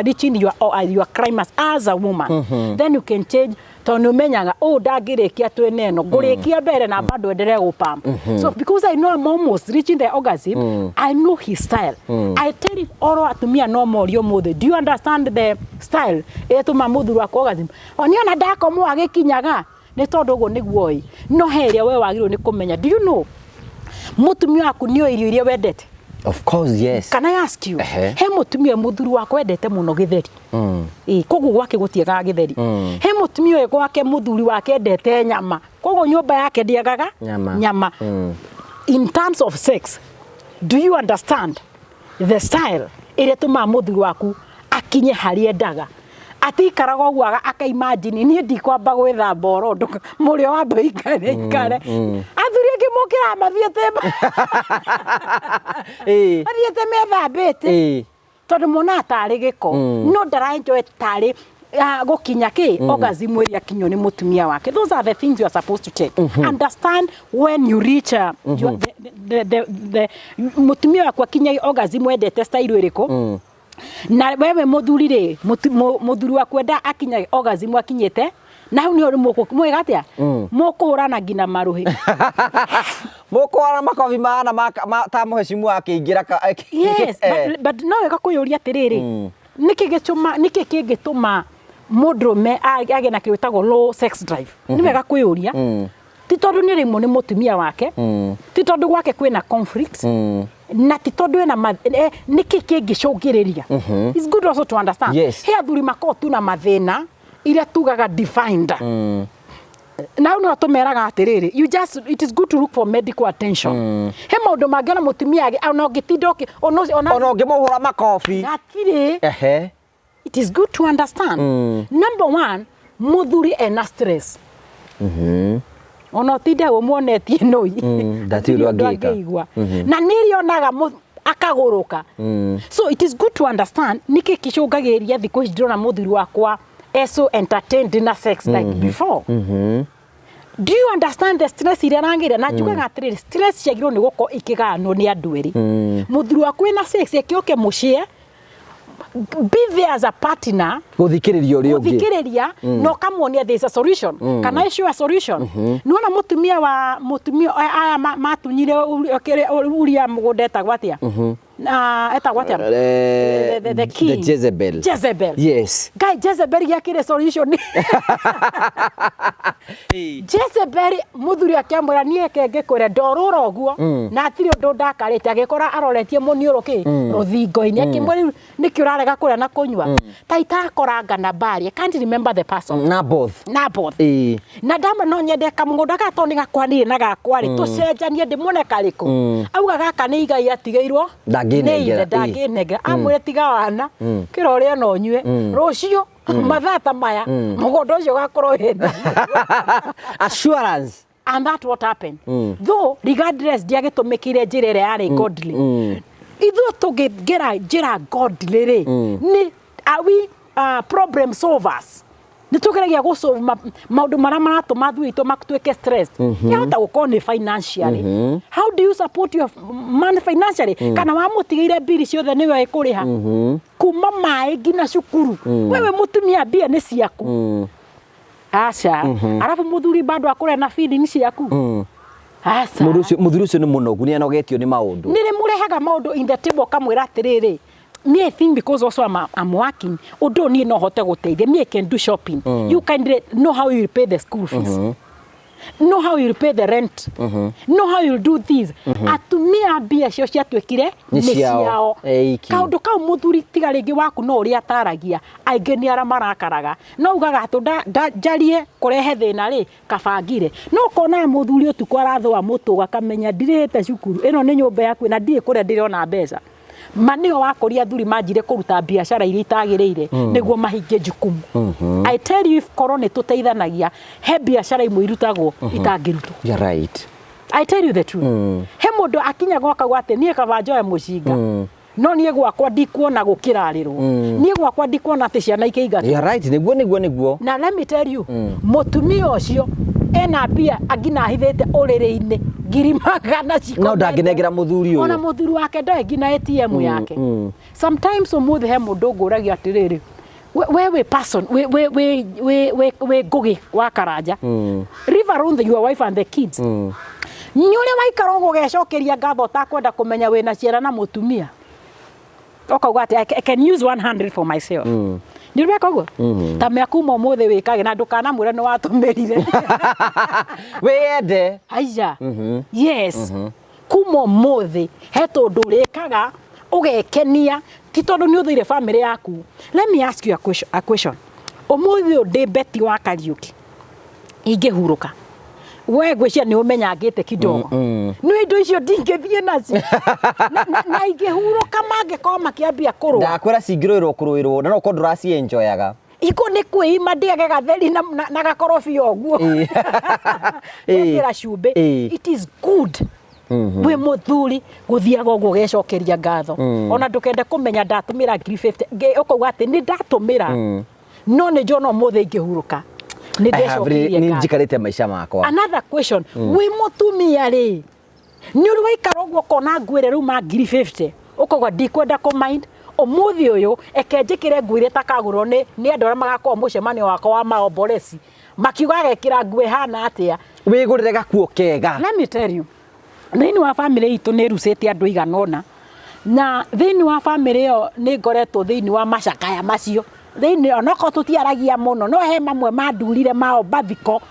reaching your climax as a woman. Then you can change, tondũ nĩ ũmenyaga ũũ ndangĩrĩkia twĩna ĩno ngũrĩkia mbere na bado endelee gũpump. So because I know I'm almost reaching the orgasm, I know his style. I tell you, oro atumia no morio mũthĩ, do you understand the style ĩtũma mũthuri waku orgasm? O niĩ ona ndakomwo agĩkinyaga nĩ tondũ ũguo nĩguo ĩ no he ĩrĩa we wagĩrĩirwo nĩ kũmenya. Do you know mũtumia waku nĩ oĩ irio iria wendete? Of course, yes. Can I ask you? Ehe. He mũtumia mũthuri wakwa wendete mũno gĩtheri. Ĩ, koguo gwake gũtiagaga gĩtheri. He mũtumia ũyũ gwake mũthuri wake endete nyama, koguo nyũmba yake ndĩagaga Nyama. Nyama. In terms of sex, do you understand the style ĩrĩa ĩtũmaga mũthuri waku akinye harĩa endaga, atikaraga ũguo akaimagine niĩ ndikwamba gwĩthamba oro ũndũ mũrĩo wamba ikare ikare. Athuri angĩ mokĩraga mathiĩte mathiĩte methambĩte tondũ monaga tarĩ gĩko, no ndaraenjoy tarĩ gũkinya kĩ orgasm ĩrĩa akinywo nĩ mũtumia wake. Those are the things you are supposed to check. Understand when you reach your, the mũtumia waku akinya orgasm wendete style ĩrĩkũ, na wewe mũthuri rĩ, mũthuri waku enda akinya orgasm akinyĩte na hau nĩho mwĩga atĩa, mũkũhũrana nginya marũhĩ. Mũkwara makobi mahana ta mũhecimu akĩingĩra Yes, but no wega kwĩyũria atĩrĩrĩ, nĩkĩ gĩtũma, nĩkĩ kĩngĩtũma mũndũrũme agĩe na kĩndũ gĩtagwo low sex drive? Nĩ wega kwĩyũria. Ti tondũ nĩ rĩmwe nĩ mũtumia wake, ti tondũ gwake kwĩna conflict, na ti tondũ ena nĩkĩ kĩngĩcũngĩrĩria? It's good also to understand. He athuri makoragwo tu na mathĩna iria tugaga defined, na hau no tũmeraga atĩrĩrĩ, you just, it is good to look for medical attention. He maũndũ mangĩ ona mũtumia ona ũngĩtinda ona Ona ũngĩmũhũra makobi. Gatirĩ. It is good to understand. Number one, mũthuri ena stress. Ona ũtinde ũmuonetie nũi. Ndatirĩ ũndũ angĩka. Angĩigua. Na nĩ rĩonaga akagũrũka. So it is good to understand nĩkĩ kĩcũngagĩrĩria thikũ ici ndĩrona mũthuri wakwa so entertained na sex like before. Do you understand the stress iria aragĩra? Na njugaga atĩrĩrĩ, stress ciagĩrĩirwo nĩ gũkorwo ikĩgayanwo nĩ andũ erĩ. Mũthuri waku wĩna sex akĩoke mũciĩ, be there as a partner. Gũthikĩrĩria ũrĩa ũngĩ. Gũthikĩrĩria na ũkamuonia there is a solution. Kana issue a solution. Nĩwona mũtumia wa mũtumia aya matunyire Uria mũgũnda etagwo atĩa? Na etagwo atĩa? The king. The Jezebel. Jezebel. Yes. Guy, Jezebel gĩakĩrĩ solution. Jezebel mũthuri akĩamwĩra niĩ ke ngĩkwĩre ndorũra ũguo na hatirĩ ũndũ ndakarĩte, agĩkora aroretie mũniũrũ kĩ rũthingo-inĩ, akĩmwĩra rĩu nĩkĩ ũrarega kũrĩa na kũnyua ta itakoranga na mbari. I can't remember the person. Naboth. Naboth. Na ndama no nyende kamũgũnda gaka tondũ nĩ gakwanĩire na gakwa rĩ, tũcenjanie ndĩmuone karĩkũ. Auga gaka nĩ igai atigĩirwo Ndangĩnengera, nĩ ithe, ndangĩnengera. Amwĩre tiga wana kĩra ũrĩa no ũnyue rũciũ mathaa ta maya mũgũnda ũcio ũgakorwo wĩna Assurance. And that what happened. Though regardless ndiagĩtũmĩkire njĩra ĩrĩa yarĩ godly. Ithuĩ tũngĩgera njĩra godly rĩ, nĩ are we problem solvers? Nĩ tũgeragia gũ solve maũndũ marĩa maratũma athuri aitũ matuĩke stressed. Yahota gũkorwo nĩ financially. How do you support your man financially? Kana wamũtigĩire mbiri ciothe nĩwe ĩkũrĩha kuma maĩ nginya cukuru, wewe mũtumia mbia nĩ ciaku? Aca. Arabu mũthuri bado akũrĩa na feelings ciaku. Aca. Mũndũ ũcio, mũthuri ũcio nĩ mũnogu, nĩ anogetio nĩ maũndũ. Nĩ rĩ mũrehaga maũndũ in the table, ũkamwĩra atĩrĩrĩ, me, I think because also I'm working, ũndũ ũyũ niĩ no hote gũteithia. Me, I can do shopping. You kindly know how you will pay the school fees, know how you will pay the rent, know how you will do this. Atumia mbia cio ciatuĩkire Nĩ nĩ ciao. ciao. Eiki. Kaũndũ kau mũthuri tiga rĩngĩ waku no ũrĩa ataragia, aingĩ nĩ arĩa marakaraga no ugaga atĩ njarie kũrehe thĩna rĩ kabangire, no ũkona mũthuri ũtukũ arathũa mũtũ akamenya ndirĩhĩte cukuru, ĩno nĩ nyũmba yaku na ndirĩ kũrĩa ndĩrona mbeca. Ma nĩho wakũria athuri manjire kũruta biacara iria itagĩrĩire nĩguo mahingie jukumu. I tell you, if korwo nĩ tũteithanagia, he biacara imwe irutagwo itangĩrutwo. You're right. I tell you the truth. He mũndũ akinyaga akauga atĩ niĩ kaba njoe mũcinga, no niĩ gwakwa ndikuona gũkĩrarĩrwo, niĩ gwakwa ndikuona atĩ ciana ikĩingatwo. You're right, nĩguo nĩguo nĩguo. Na let me tell you, mũtumia ũcio ena mbia angina ahithĩte ũrĩrĩ-inĩ 100,000 cikomete. No ndangĩnengera mũthuri ũyũ. Ona mũthuri wake ndoĩ nginya ATM yake. Sometimes ũmũthĩ he mũndũ ngũragia atĩrĩrĩ, we wĩ person wĩ wĩ wĩ wĩ wĩ wĩ Ngũgĩ wa Karanja, leave alone your wife and the kids, nĩ ũrĩa waikara ũguo ũgecokeria ngatho ũtakwenda kũmenya wĩna ciana na mũtumia, ũkauga atĩ I can use 100 for myself. Nĩ ũreka ũguo ta mĩakuma ũmũthĩ wĩkage na ndũkanamwĩre nĩ watũmĩrire. Wĩyende. Aija, yes, kuma ũmũthĩ he tũndũ ũrĩkaga ũgekenia, ti tondũ nĩ ũthũire family yaku. Let me ask you a question, a question. Ũmũthĩ ũyũ ndĩ Betty wa Kariũki, ingĩhurũka, we ngwĩciria nĩ ũmenyangĩte kidogo, nĩ indo icio ndingĩthiĩ nacio na ingĩhurũka mangĩkorwo makĩambia kũrũa. Ndakwĩra cingĩrũĩrwo kũrũĩrwo na no ũkorwo ndũracienjoyaga. Iko nĩ kwĩima ndĩage gatheri na gakorobia ũguo gwĩkĩra cumbĩ. It is good wĩ mũthuri gũthiaga ũguo ũgecokeria ngatho, ona ndũkende kũmenya ndatũmĩra 50,000. Ũkauga atĩ nĩ ndatũmĩra, no nĩ njona ũmũthĩ ingĩhurũka nĩ I have really- ndecokeirie nĩ ngatho. njikarĩte maica makwa. Another question, wĩ mũtumia rĩ, nĩ ũrĩ waikara ũguo ũkona nguo ĩrĩa rĩuma 50,000, ũkauga ndikwenda kũ mind ũmũthĩ ũyũ, eke njĩkĩre nguo iria itakagũrwo nĩ andũ arĩa magakorwo mũcemanio wakwa wa maomboreci makiuga agekĩra nguo ĩhana atĩa? Wĩgũrĩre gakuo kega. Let me tell you, thĩinĩ wa family itũ nĩ ĩrucĩte andũ igana ũna, na thĩinĩ wa family ĩyo nĩ ngoretwo thĩinĩ wa macakaya macio thĩinĩ, onokorwo tũtiaragia mũno, no he mamwe mandurire mao mathiko,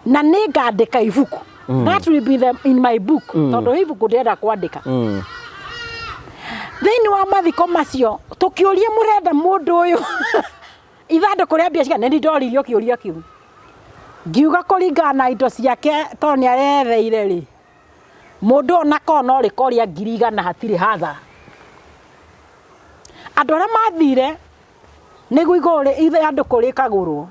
na nĩ ngandĩka ibuku. That will be in my book, tondũ ibuku ndĩrenda kwandĩka. Thĩinĩ wa mathiko macio tũkĩũria mũrenda mũndũ ũyũ ithandũkũ rĩa mbia cigana, nĩ ndoririo kĩũria kĩu, ngiuga kũringana na indo ciake, tondũ nĩ aretheire rĩ, mũndũ ona korwo no rĩko rĩa 100,000 hatirĩ hathara. Andũ arĩa mathire nĩguo igũrũ ithandũkũ rĩkagũrwo,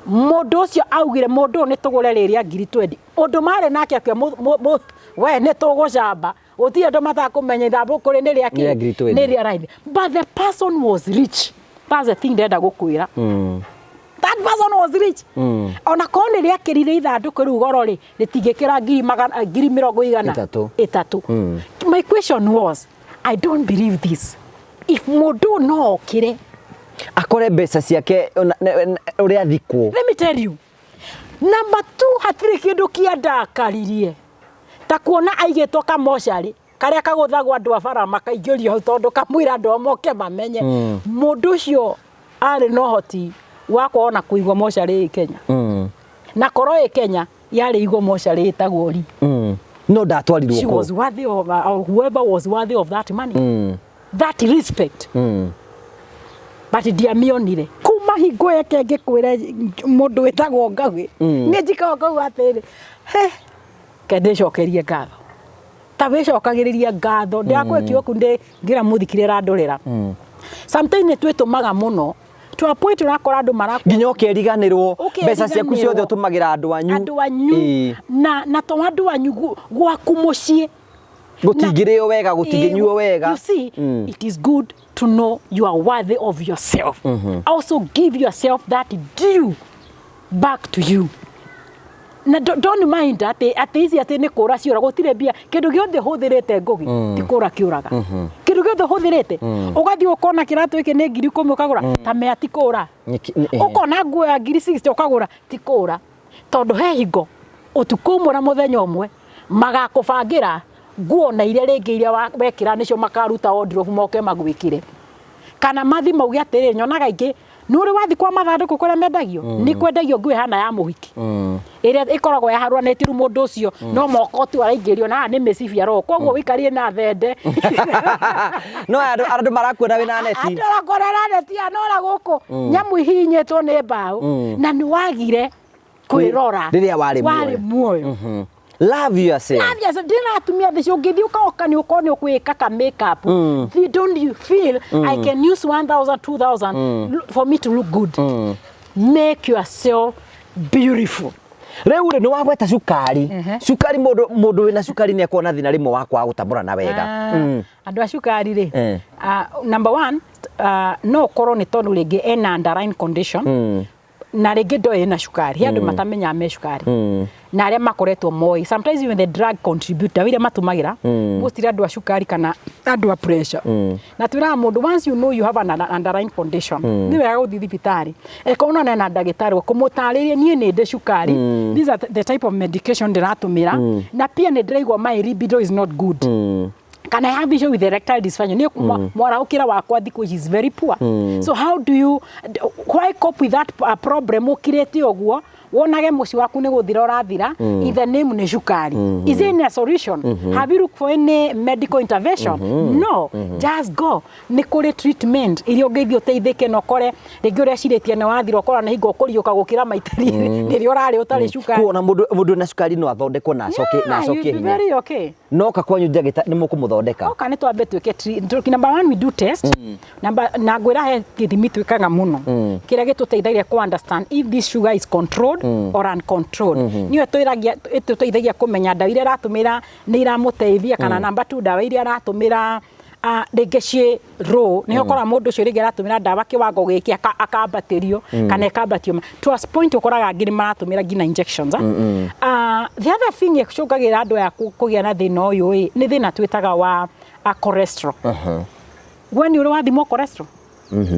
mũndũ ũcio augire mũndũ ũyũ nĩ tũgũre rĩrĩa 20,000. Ũndũ marĩ nake akĩo we nĩ tũgũcamba, gũtirĩ andũ matakũmenya ithandũkũ rĩ nĩ rĩa Nĩ rĩa 20,000. Nĩ rĩa raithi, but the person was rich. That's the thing ndĩrenda gũkwĩra. That person was rich. Ona korwo nĩ rĩakĩrire ithandũkũ rĩu goro rĩ, rĩtingĩkĩra ngiri magana ngiri mĩrongo igana ĩtatũ. Ĩtatũ. My question was, I don't believe this, if mũndũ ũyũ no okĩre akore mbeca ciake ũrĩa athikwo. Let me tell you, number two, hatirĩ kĩndũ kĩandakaririe ta kuona aigĩtwo kamocarĩ karĩa kagũthagwo andũ a bara makaingĩrio hau, tondũ kamũira andũ a moke mamenye mũndũ ũcio arĩ na ũhoti wa kuona kũigwo mocarĩ ĩ Kenya, na korwo ĩ Kenya yarĩ igwo mocarĩ ĩtagwo ri. No ndatwarirwo She kũu. was worthy of or whoever was worthy of that money, that respect, but ndiamĩonire kuma hingo yake. Ngĩkwĩre mũndũ wĩtagwo Ngagĩ, nĩ njikaga ngauga atĩrĩ, he ke ndĩcokerie ngatho, ta wĩcokagĩrĩria ngatho ndĩrakwĩ kioku ndĩ ngĩra mũthikire randũrĩra. Sometimes nĩ twĩtũmaga mũno to a point ũrakora andũ marakua Nginya ũkeriganĩrwo mbeca ciaku Ũkeriganĩrwo. ciothe ũtũmagĩra andũ anyu. Andũ anyu. Na to andũ anyu, gwaku mũciĩ Gũtingĩrĩo wega, gũtingĩnyuo wega. You see, it is good to know you are worthy of yourself. Also give yourself that due back to you. Na don't mind atĩ ici atĩ nĩ kũra ciũra, gũtirĩ mbia. Kĩndũ gĩothe hũthĩrĩte, Ngũgĩ, ti kũra kĩũraga. Kĩndũ gĩothe hũthĩrĩte, ũgathiĩ ũkona kĩratũ gĩkĩ nĩ 10,000 ũkagũra, ta mea ti kũra. Ũkona nguo ya 60,000 ũkagũra, ti kũra, tondũ he hingo ũtukũ ũmwe na mũthenya ũmwe Magakũbangĩra nguo na iria rĩngĩ iria wekĩra nĩcio makaruta wardrobe moke magwĩkĩre, kana mathi mauge atĩrĩrĩ, nyonaga ingĩ nĩ ũrĩ wathi kwa mathandũkũ kũrĩa mendagio, nĩ kwendagio nguo ĩhana ya mũhiki ĩrĩa ĩkoragwo yaharũranĩtio. Rĩu mũndũ ũcio no moko tu araingĩrio na haha nĩ mĩcibi aroho, koguo wĩikarire na thende. No andũ marakuona wĩna neti. Andũ arakora na neti anora gũkũ nyamũ ihihinyĩtwo nĩ mbaũ na nĩ wagire kwĩrora Rĩrĩa warĩ warĩ muoyo. Muoyo. Love yourself. Love yourself. Ndĩna atumia thĩ ũngĩthiĩ ũkaoka nĩ ũkorwo nĩ ũkwĩka ka makeup. Don't you feel I can use 1000 2000 for me to look good? Make yourself beautiful. Rĩu rĩ, nĩ wagweta cukari. Cukari, mũndũ wĩna cukari nĩ akoragwo na thĩna rĩmwe wa kwaga gũtambũra na wega. Ah, andũ a cukari rĩ, number one, no ũkorwo nĩ tondũ rĩngĩ ena underlying condition na rĩngĩ ndoĩ ena cukari. He andũ matamenyaga me cukari na arĩa makoretwo moĩ. Sometimes even the drug contribute, ndawa iria matũmagĩra mostly andũ a cukari kana andũ a pressure. Na twĩraga mũndũ, once you know you have an underlying condition, nĩ wega gũthiĩ thibitarĩ eko onane na ndagĩtarĩ kũmũtarĩria, niĩ nĩ ndĩ cukari, these are the type of medication ndĩratũmĩra, na pia nĩ ndĩraigua my libido is not good, kana I have issue with erectile dysfunction, niĩ mwarahũkĩra wakwa thikũ ici is very poor. So how do you why cope with that problem ũkirĩte ũguo wonage mũciĩ waku nĩ gũthira ũrathira in the name nĩ cukari? Is there any a solution? Have you looked for any medical intervention? No, just go, nĩ kũrĩ treatment iria ũngĩthiĩ ũteithĩke na ũkore rĩngĩ ũrĩa cirĩtie nĩ wathira, ũkora nĩ hingo ũkũriũka gũkĩra maita rĩrĩa ũrarĩ ũtarĩ cukari. Kuona mũndũ wĩna cukari no athondekwo na acoke na Yeah, acokie you'll be hinya. Very okay. Noka kwanyu ndagĩta nĩ mũkũmũthondeka. Oka nĩ twambe twĩke number one, we do test. Number na ngwĩra he gĩthimi twĩkaga mũno kĩrĩa gĩtũteithagia kũ understand if this sugar is controlled or uncontrolled. Nĩyo ĩtũteithagia kũmenya ndawa iria aratũmĩra nĩ iramũteithia, kana number two, ndawa iria aratũmĩra rĩngĩ ciĩ low. Nĩho ũkoraga mũndũ ũcio rĩngĩ aratũmĩra ndawa kĩwango gĩkĩ akambatĩrio kana ĩkambatio to a point ũkoraga angĩ nĩ maratũmĩra nginya injections. The other thing ĩcũngagĩra andũ aya kũgĩa na thĩna ũyũ ĩ nĩ thĩna twĩtaga wa cholesterol. We nĩ ũrĩ wathimwo cholesterol?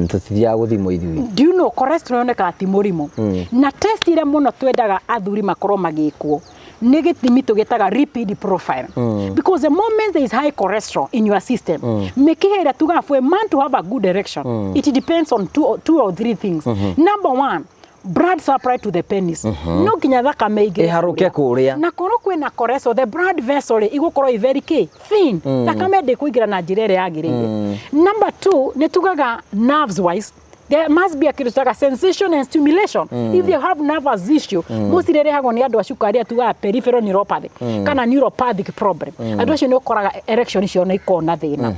Tũtithiaga gũthimwo ithuĩ. Do you know cholesterol yonekaga ti mũrimũ? Na test iria mũno twendaga athuri makorwo magĩkwo nĩ gĩthimi tũgĩtaga lipid profile, because the moment there is high cholesterol in your system, mĩkiha ĩrĩa tugaga, for a man to have a good erection, it depends on two or three things. Number one, blood supply to the penis. No nginya thakame ĩingĩre Ĩharũke kũrĩa. Na korwo kwĩna cholesterol, the blood vessel rĩ igũkorwo i very kĩ thin, thakame ndĩkũingĩra na njĩra ĩrĩa yagĩrĩire. Number two, nĩ tugaga nerves wise there must be a kĩndũ tũtaga sensation and stimulation. If they have nervous issue, mostly ĩrehagwo nĩ andũ a cukari arĩa tugaga peripheral neuropathy kana neuropathic problem, andũ acio nĩ ũkoraga erection icio nĩ ikoragwo na thĩna.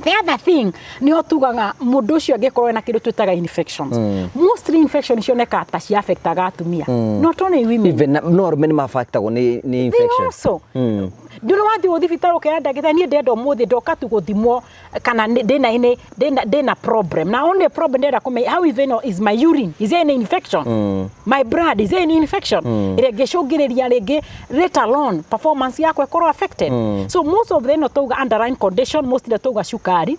The other thing nĩ tugaga mũndũ ũcio angĩkorwo ena kĩndũ twĩtaga infections. Mostly infection cionekaga ta cia affectaga atumia, not only women. Even no arũme nĩ mabaktagwo nĩ They infection. also ndũrĩ wathiĩ thibitarĩ ũkera ndagĩtarĩ, niĩ ndenda ũmũthĩ ndoka tu gũthimwo kana ndĩna problem, na only problem ndĩrenda kũmenya how even is my urine, is there any infection? My blood, is there any infection ĩrĩa ĩngĩcũngĩrĩria rĩngĩ let alone performance yakwa ĩkorwo affected? So most of them tauga underlying condition, mostly tauga cukari,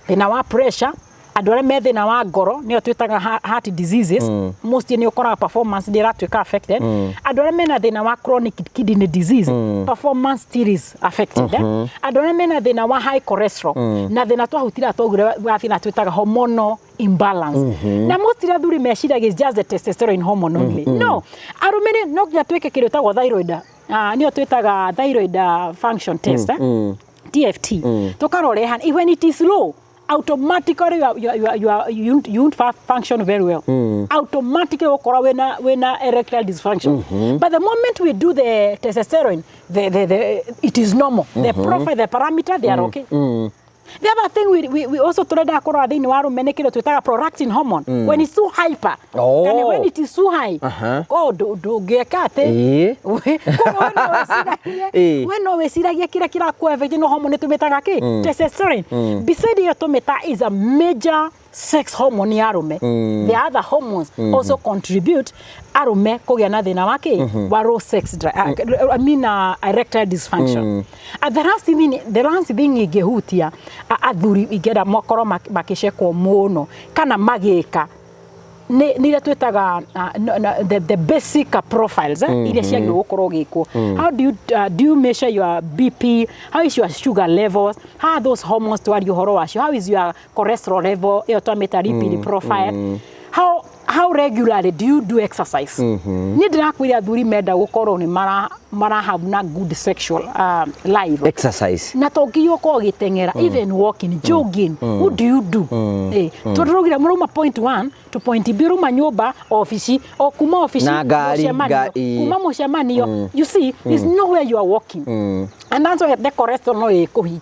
thĩna wa pressure, andũ arĩa me thĩna wa ngoro nĩyo twĩtaga heart diseases, mostly nĩ ũkoraga performance nĩ ĩratuĩka affected. Andũ arĩa mena thĩna wa chronic kidney disease, performance still is affected, eh? Andũ arĩa mena thĩna wa high cholesterol na thĩna twahutira twaugire wa thĩna twĩtaga hormonal imbalance, na mostly athuri meciragia is just the testosterone hormone only. No, arũme no nginya twĩke kĩndũ ĩtagwo thyroid, nĩyo twĩtaga thyroid function test, eh? TFT, tukarora ĩhana. When it is low, automatically you won't function very well. Automatically ũkorwo wĩna erectile dysfunction. But the moment we do the testosterone, it is normal, the profile, the parameter, they are okay. The other thing we also tũrendaga kũrora thĩinĩ wa arũme nĩ kĩndũ twĩtaga prolactin hormone. When it's too hyper kana when it is too high, oh, ndũngĩka atĩ. Koguo we no wĩciragie kĩrĩa kĩrakũ affect no hormone tũmĩtaga kĩ testosterone. Beside iyo tũmĩta is a major sex hormone ya arũme, the other hormones also contribute arũme kũgĩa na thĩna wa kĩ wa low sex drive, I mean erectile dysfunction. The last thing ingĩhutia athuri ingĩenda makorwo makĩcekwo mũno kana magĩka Nĩ iria twĩtaga no, no, the basic profiles, iria ciagĩrĩirwo gũkorwo ũgĩkwo. How do you measure your BP? How is your sugar levels? How are those hormones twaria ũhoro wacio? How is your cholesterol level, ĩyo twamĩta lipid profile? How regularly do you do exercise? Niĩ ndĩrakwĩra athuri menda gũkorwo nĩ mara have na good sexual life, exercise. Na to nginya ũkorwo ũgĩteng'era, even walking, jogging. What do you do? Tondũ rũgira mũrauma point 1 to point B, rauma nyũmba, obici, o kuma obici Na ngari, mũcemanio, kuma mũcemanio. You see, there's nowhere you are walking, and that's why the cholesterol no ĩkũhit.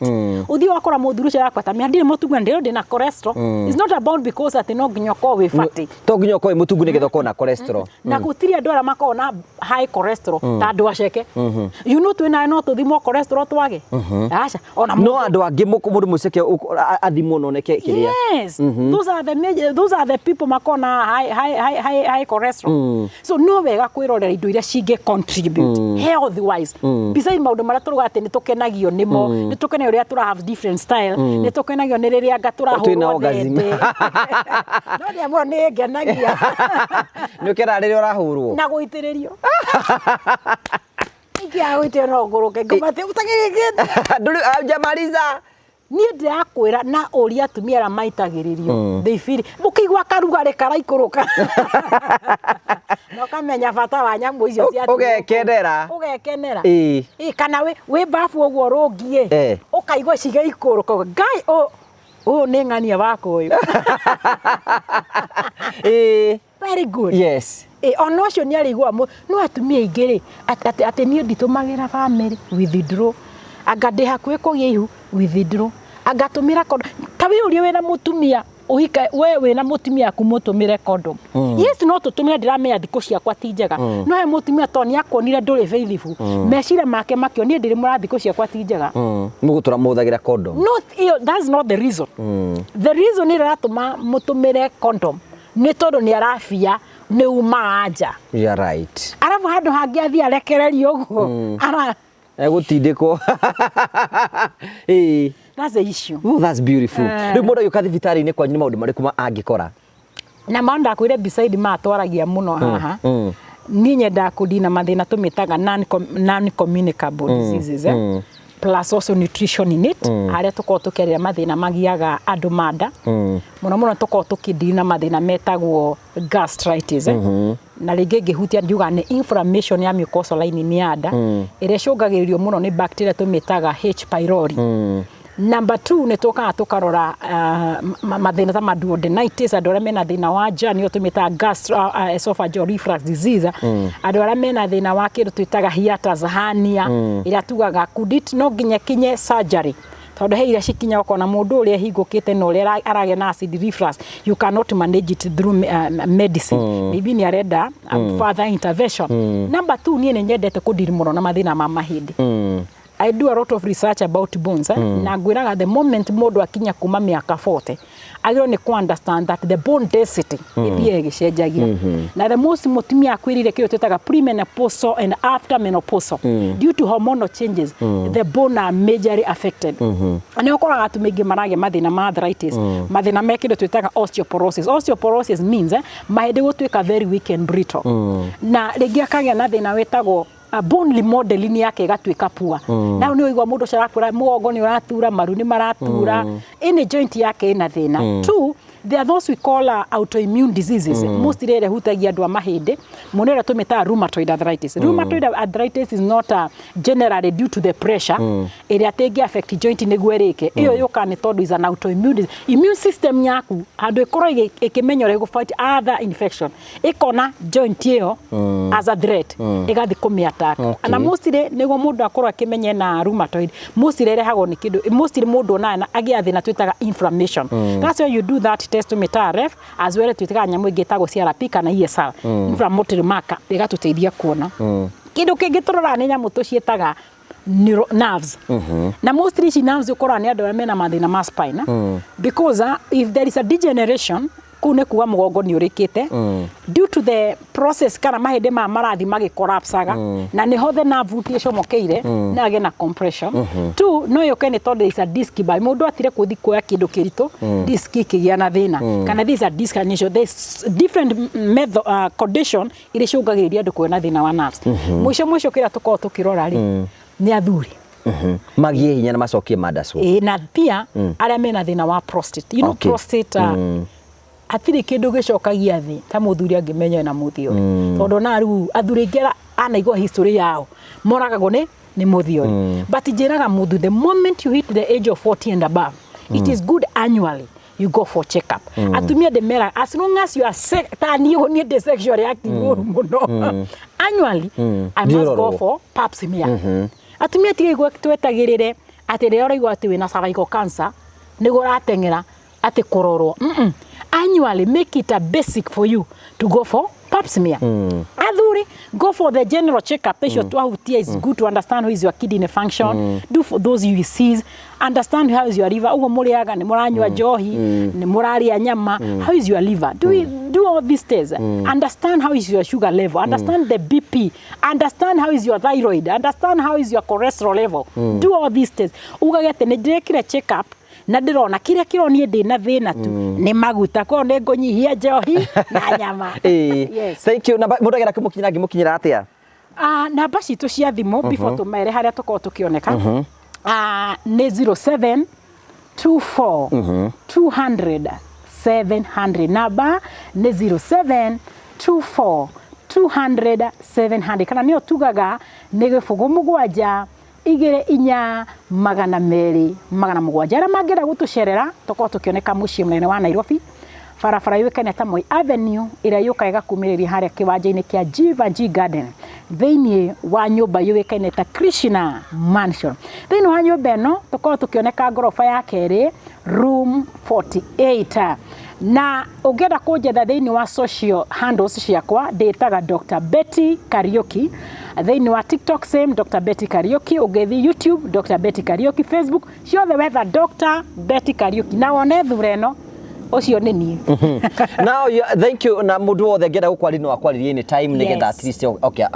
Ũthiĩ wakora mũthuri ũcio arakwata mĩa ndirĩ mũtungu na ndĩrĩ ndĩna cholesterol. It's not about because atĩ no nginya ũkorwo wĩ fatty. To nginya ũkorwo wĩ mũtungu nĩgetha ũkorwo na cholesterol. Na gũtirĩ andũ arĩa makoragwo na high cholesterol ta andũ aceke. You know, twĩnawe no tũthimwo cholesterol twage aca ona No andũ angĩ mũndũ mũceke athimwo na oneke kĩrĩa. Yes, those are the major, those are the people makoragwo na high cholesterol. So no wega kwĩrorera indo iria cingĩ contribute health wise, beside maũndũ marĩa tũrauga atĩ nĩ tũkenagio nĩmo, nĩ tũkenagio rĩrĩa tũra have different style, nĩ tũkenagio nĩ rĩrĩa anga Twĩna tũrahũrwo orgasm. thende. No rĩamwe nĩ ngenagia. Nĩ ũkenaga rĩrĩa ũrahũrwo? Na gũitĩrĩrio ingĩaga gũitĩrĩrio no ngũrũke ngũmate ũtagĩrĩkĩte. Ndũrĩ haujamaliza. Niĩ ndĩrakwĩra na ũria atumia arĩa maitagĩrĩrio, they feel ũkĩigua karugarĩ karaikũrũka na ũkamenya bata wa nyamũ icio cia Ũgekenera. Ũgekenera. Ĩ, kana wĩ babu ũguo rũngiĩ, ũkaigua cigĩikũrũka, ngai ũyũ nĩ ng'ania wakwa ũyũ. Very good. Ĩ, ona ũcio nĩ arĩigua no atumia aingĩ rĩ, atĩ niĩ nditũmagĩra family, withdraw, anga ndĩ hakuhĩ kũgĩa ihu, withdraw, anga tũmĩra condom. Ta wĩyũrie wĩna mũtumia ũhika, we wĩna mũtumia aku mũtũmĩre condom. Yes, no tũtũmĩre, ndĩramenya thikũ ciakwa ti njega, no he mũtumia to nĩ akuonire ndũrĩ faithful, meciria make makĩo niĩ ndĩrĩ mũra thikũ ciakwa ti njega. Mũgũtũra mũhũthagĩra condom. Not iyo, that's not the reason. The reason ĩrĩa ĩratũma mũtũmĩre condom nĩ tondũ nĩ arabia nĩ umaga nja. You are right. Arabu handũ hangĩ athiĩ arekererio ũguo ara Egũtindĩkwo. Ĩĩ. That's the issue. Oh, that's beautiful. Eh. Rĩu mũndũ agĩũka thibitarĩ-inĩ kwanyu nĩ maũndũ marĩkũ angĩkora? Na ma ndakwĩre, beside ma twaragia mũno haha, niĩ nyendaga kũdina mathĩna tũmĩtaga non communicable diseases, plus also nutrition in it, harĩa tũkoragwo tũkĩarĩra mathĩna magiaga andũ manda mũno mũno, tũkoragwo tũkĩdina mathĩna metagwo gastritis, Na rĩngĩ ngĩhutia ndiuga nĩ inflammation ya mucosal lining ya nda ĩrĩa ĩcũngagĩrĩrio mũno nĩ bacteria tũmĩtaga H pylori. Number two, nĩ tũkaga tũkarora mathĩna ta ma duodenitis, andũ arĩa mena thĩna wa nja, nĩyo tũmĩtaga gastro esophageal reflux disease, andũ arĩa mena thĩna wa kĩndũ twĩtaga hiatus hernia, ĩrĩa tugaga could it no nginya kinye surgery, tondũ he iria cikinya ũkona mũndũ ũrĩa ehingũkĩte na ũrĩa aragĩa na acid reflux, you cannot manage it through medicine, maybe nĩ arenda further intervention. Number two, niĩ nĩ nyendete kũdiri mũno na mathĩna ma mahĩndĩ. I do a lot of research about bones, eh? Na ngwĩraga the moment mũndũ akinya kuma mĩaka 40, agĩrĩirwo nĩ ku understand that the bone density ĩthiaga ĩgĩcenjagia, na the most mũtumia akwĩrire kĩndũ twĩtaga premenopausal and after menopausal, due to hormonal changes, the bone are majorly affected. Nĩ ũkoraga atumia aingĩ maragĩa mathĩna ma arthritis, mathĩna me kĩndũ twĩtaga osteoporosis. Osteoporosis means mahĩndĩ gũtuĩka very weak and brittle, na rĩngĩ akagĩa na thĩna wĩtagwo bone remodeling yake ĩgatuĩka poor. Na nĩ ũigua mũndũ ũcio arakwĩra mũgongo nĩ ũratura, maru nĩ maratura, any joint yake ĩna thĩna. Two, there are those we call autoimmune diseases, mostly ĩrĩa ĩhutagia andũ a mahĩndĩ mũno, ĩrĩa tũmĩtaga rheumatoid arthritis. Rheumatoid arthritis is not generally due to the pressure ĩrĩa atĩ ĩngĩ affect joint nĩguo ĩrĩke ĩyo, yũkaga nĩ tondũ is an autoimmune disease. Immune system yaku handũ ĩkorwo ĩkĩmenya ũrĩa ĩgũ fight other infection, ĩkona joint ĩyo as a threat, ĩgathiĩ kũmĩ attack. Na mostly nĩguo mũndũ akorwo akĩmenya na rheumatoid, mostly ĩrehagwo nĩ kĩndũ, mostly mũndũ onaga na agĩa thĩna twĩtaga inflammation. That's why you do that test tũmĩtaga REF, as well twĩtaga nyamũ ĩngĩ ĩtagwo CRP kana ESR, inflammatory marker, ĩgatũteithia kuona. Kĩndũ kĩngĩ tũroraga nĩ nyamũ tũciĩtaga nerves, na mostly ici nerves ũkoraga nĩ andũ arĩa mena mathĩna ma spine, because if there is a degeneration Kũu nĩ kuga mũgongo nĩ ũrĩkĩte due to the process, kana mahĩndĩ maya marathi magĩcollapsaga, na nĩho the nerve root ĩcomokeire na agĩe na compression. Two, no yũke nĩ tondũ there is a disc bulge, mũndũ atire kũthi kuoya kĩndũ kĩritũ, disc ĩkĩgĩa na thĩna, kana there is a disc herniation. There is different method, condition iria icũngagĩrĩria andũ kũgĩa na thĩna wa nerves. Mũico mũico kĩrĩa tũkoragwo tũkĩrora rĩ, nĩ athuri. Magie hinya na macokie mandacwo. Ĩĩ, na pia arĩa mena thĩna wa prostate. Prostate, hatirĩ kĩndũ gĩcokagia thĩ ta mũthuri angĩmenya ena mũthiori, tondũ na rĩu athuri aingĩ anaigua history yao moragagwo nĩ mũthiori. But njĩraga mũthuri, the moment you hit the age of 40 and above, it is good annually you go for check up. Atumia ndĩmeraga, as long as you are ta niĩ ũguo, niĩ ndĩ sexually active ũru mũno, annually I must go Ndiũrorwo. for pap smear. Atumia tiga twetagĩrĩre atĩ rĩrĩa ũraigua atĩ wĩna cervical cancer nĩguo ũrateng'era atĩ kũrorwo. Annually make it a basic for you to go for pap smear. Athuri, go for the general checkup icio twahutia. Is good to understand how is your kidney function, do for those UECs, understand how is your liver, ũguo mũrĩaga, nĩ mũranyua njohi, nĩ mũrarĩa nyama, how is your liver? Do all these tests. Understand how is your sugar level, understand the BP, understand how is your thyroid, understand how is your cholesterol level. Do all these tests, ugage atĩ nĩ ndĩrekire check up na ndĩrona kĩrĩa kĩronie ndĩ na thĩna tu nĩ maguta, koguo nĩ ngũnyihia njohi na nyama. Yes. Thank you. Na mũndũ agera kũmũkinyĩra, angĩmũkinyĩra atĩa? Namba citũ cia thimũ, before tũmere harĩa tũkorwo tũkĩoneka, nĩ 07 24 200 700. Namba nĩ 07 24 200 700, kana nĩyo tugaga nĩ 0 7 2 4 200 700. Arĩa mangĩenda gũtũcerera, tũkorwo tũkĩoneka mũciĩ mũnene wa Nairobi, barabara yũĩkaine ta Moi Avenue, ĩrĩa yũkaga ĩgakumĩrĩria harĩa kĩwanja-inĩ kĩa Jivanjee Garden, thĩinĩ wa nyũmba yũĩkaine ta Krishna Mansion. Thĩinĩ wa nyũmba ĩno tũkorwo tũkĩoneka ngoroba ya kerĩ, room 48. Na ũngĩenda kũnjetha thĩinĩ wa social handles ciakwa, ndĩtaga Dr. Betty Kariuki. Thĩinĩ wa TikTok, same, Dr. Betty Kariuki. Ũngĩthiĩ YouTube, Dr. Betty Kariuki. Facebook, ciothe wetha Dr. Betty Kariuki na wone thura ĩno, ũcio nĩ niĩ. Now you, thank you. Na mundu wothe angĩenda gũkwarĩria no akwarĩrie anytime nĩgetha at least okay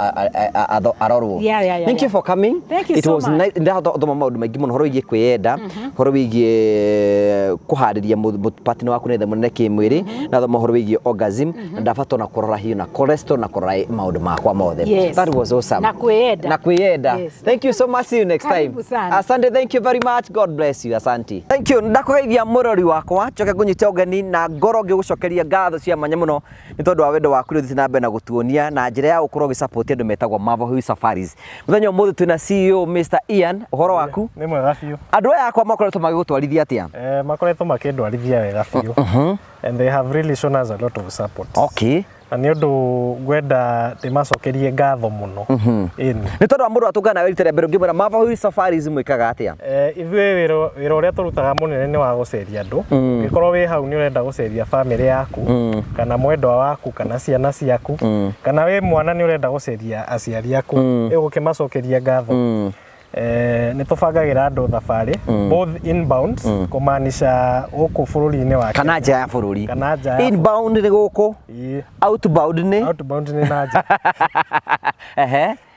arorwo. Thank you for coming. Thank you It so was much. nice. Ndahota gũthoma maũndũ maingĩ mũno ũhoro wĩgiĩ kwĩyenda, ũhoro wĩgiĩ kũharĩria partner waku nĩgetha mũnene kĩmwĩrĩ, na thoma ũhoro wĩgiĩ orgasm, na ndabata ona kũrora hiyo na cholesterol na kũrora maũndũ makwa mothe. That was awesome. Na kwĩyenda. Na kwĩyenda. Yes. Thank you so much. See you next time. Karibu sana. Asante. Thank you very much. God bless you. Asante. Thank you. Ndakũgeithia mũrori wakwa, njoke ngũnyite ũgeni na ngoro ngĩgũcokeria ngatho cia mwanya mũno nĩ tondũ wa wendo waku ũrĩa ũthiĩte na mbere na gũtuonia na njĩra ya gũkorwo ũgĩsupport andũ metagwo Marvel Hill Safaris. Mũthenya ũmũthĩ twĩna CEO Mr. Ian, ũhoro waku? Nĩ mwega biũ. Andũ aya akwa makoretwo magĩgũtwarithia atĩa? Makoretwo makĩndwarithia wega biũ, and they have really shown us a lot of support. Na nĩ ũndũ ngwenda ndĩmacokerie ngatho mũno. Ĩni. Nĩ tondũ wa mũndũ atũngana nawe rita rĩa mbere, ũngĩmwĩra Marvel Hill Safaris mwĩkaga atĩa? Ithuĩ wĩra ũrĩa tũrutaga mũnene nĩ wa gũceria andũ. Ũngĩkorwo wĩ hau nĩ ũrenda gũceria bamĩrĩ yaku, kana mwendwa waku, kana ciana ciaku, kana wĩ mwana nĩ ũrenda gũceria aciari aku, ĩgũkĩmacokeria ngatho. Nĩ tũbangagĩra andũ thabarĩ both inbound, kũmaanisha gũkũ bũrũri-inĩ wa Kana Kenya. nja ya bũrũri. Kana nja ya Inbound nĩ gũkũ, Ĩĩ. outbound nĩ? Outbound nĩ na nja.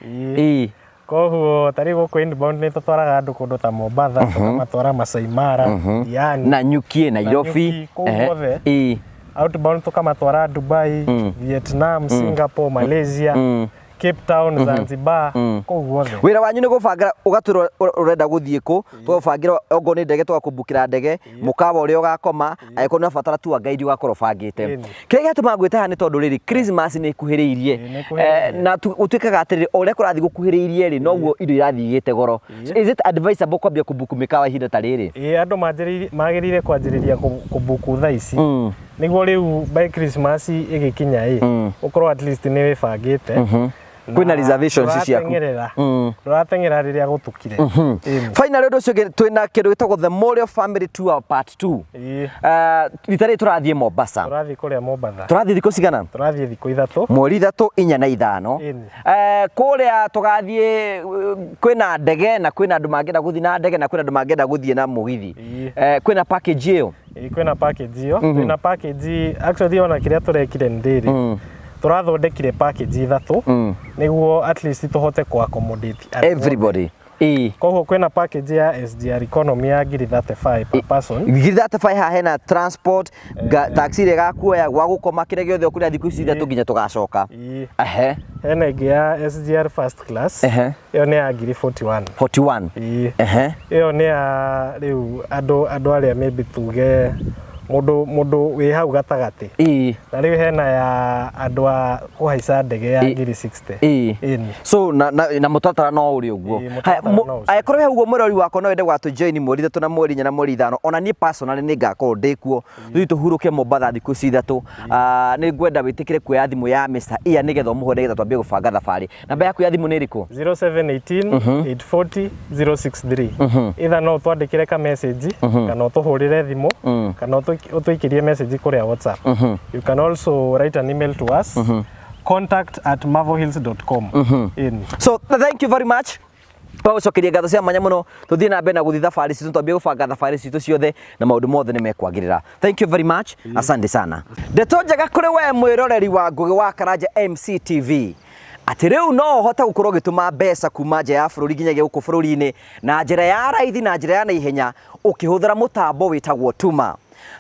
Ĩĩ. Koguo ta rĩu gũkũ inbound nĩ tũtwaraga andũ kũndũ ta Mombatha, tũkamatwara Masai Mara, Diani, Nanyuki, Nairobi. Nanyuki, kũu guothe. Outbound tũkamatwara Dubai, Vietnam, Singapore, Malaysia, Cape Town, Zanzibar, kũu guothe. Wĩra wanyu nĩ gũbangĩra, ũgatwĩra ũrenda gũthiĩ kũ, tũgabangĩra okorwo nĩ ndege tũgakũmbukĩra ndege, mũkawa ũrĩa ũgakoma, angĩkorwo nĩ ũrabatara tour guide ũgakorwo ũbangĩte. Kĩrĩa gĩatũmaga ngwĩte haha nĩ tondũ rĩrĩ, Christmas nĩ ĩkuhĩrĩirie. Ĩĩ, nĩ ĩkuhĩrĩirie. Na gũtuĩkaga atĩrĩrĩ, o ũrĩa kũrathiĩ gũkuhĩrĩirie rĩ, noguo indo irathiĩ igĩte goro. So is it advisable kwambia kũbuku mĩkawa ihinda ta rĩrĩ? Ĩĩ, andũ magĩrĩire kwanjĩrĩria kũbuku thaa ici, nĩguo rĩu by Christmas ĩgĩkinya ĩ, ũkorwo at least nĩ wĩbangĩte. Kwĩna reservations ciaku. Ndũrateng'era rĩrĩa gũtukire. Ĩni. Finally, ũndũ ũcio ũngĩ, twĩna kĩndũ gĩtagwo the Morio Family Tour Part 2. Rita rĩrĩ tũrathiĩ Mombasa. Tũrathiĩ kũrĩa Mombatha. Tũrathiĩ thikũ cigana? Tũrathiĩ thikũ 3. Mweri 3, 4 na 5. Ĩni. Kũrĩa tũgathiĩ, kwĩna ndege na kwĩna andũ mangĩenda gũthiĩ na ndege na kwĩna andũ mangĩenda gũthiĩ na mũgithi. Kwĩna package ĩyo. Ĩĩ, kwĩna package ĩyo, twĩna package actually, ona kĩrĩa tũrekire nĩ rĩrĩ, tũrathondekire package ithatũ nĩguo at least tũhote ku accommodate andũ othe. Everybody, ĩĩ. Koguo kwĩna package ya SGR economy ya ngiri 35 per person. Ngiri 35, haha hena transport, taxi ĩrĩa ĩgakuoya, gwa gũkoma, kĩrĩa gĩothe ũkũrĩa thikũ ici 3 nginya tũgacoka. Ehe. Hena ĩngĩ ya SGR first class. Ĩyo nĩ ya ngiri 41. 41. Ĩĩ. Ĩyo nĩ ya rĩu andũ arĩa maybe tuge mũndũ wĩ hau gatagatĩ. Na rĩu hena ya andũ a kũhaica ndege ya ngiri 60. Ĩni. So na mũtaratara no ũrĩ ũguo. Ĩĩ, Haya, mũtaratara no ũcio. Angĩkorwo he ũguo, mwĩrori wakwa, no wende gwatũ join mweri 3 na mweri 4 na mweri 5, ona niĩ personally nĩ ngakorwo ndĩ kuo, tũthiĩ tũhurũke Mombatha thikũ ici 3. Ah, nĩ ngwenda wĩtĩkĩre kuoya thimũ ya Mr. Ian nĩgetha ũmũhũre, nĩgetha twambie gũbanga thabarĩ. Namba yaku ya thimũ nĩ ĩrĩkũ? 0718 840 063. Either no ũtwandĩkĩre ka message, kana ũtũhũrĩre thimũ, kana ũtũikĩrie message kũrĩa WhatsApp. You can also write an email to us, contact@marvelhills.com. Ĩni. So thank you very much. Twagũcokeria ngatho cia mwanya mũno. Tũthiĩ na mbere na gũthiĩ thabarĩ citũ, twambie gũbanga thabarĩ citũ ciothe na maũndũ mothe nĩ mekwagĩrĩra. Thank you very much, asante sana. Ndeto njega kũrĩ we mwĩroreri wa Ngũgĩ wa Karanja MCTV, atĩ rĩu no ũhote gũkorwo ũgĩtũma mbeca kuma nja ya bũrũri nginyagia gũkũ bũrũri-inĩ na njĩra ya raithi na njĩra ya naihenya ũkĩhũthĩra mũtambo wĩtagwo Tuma.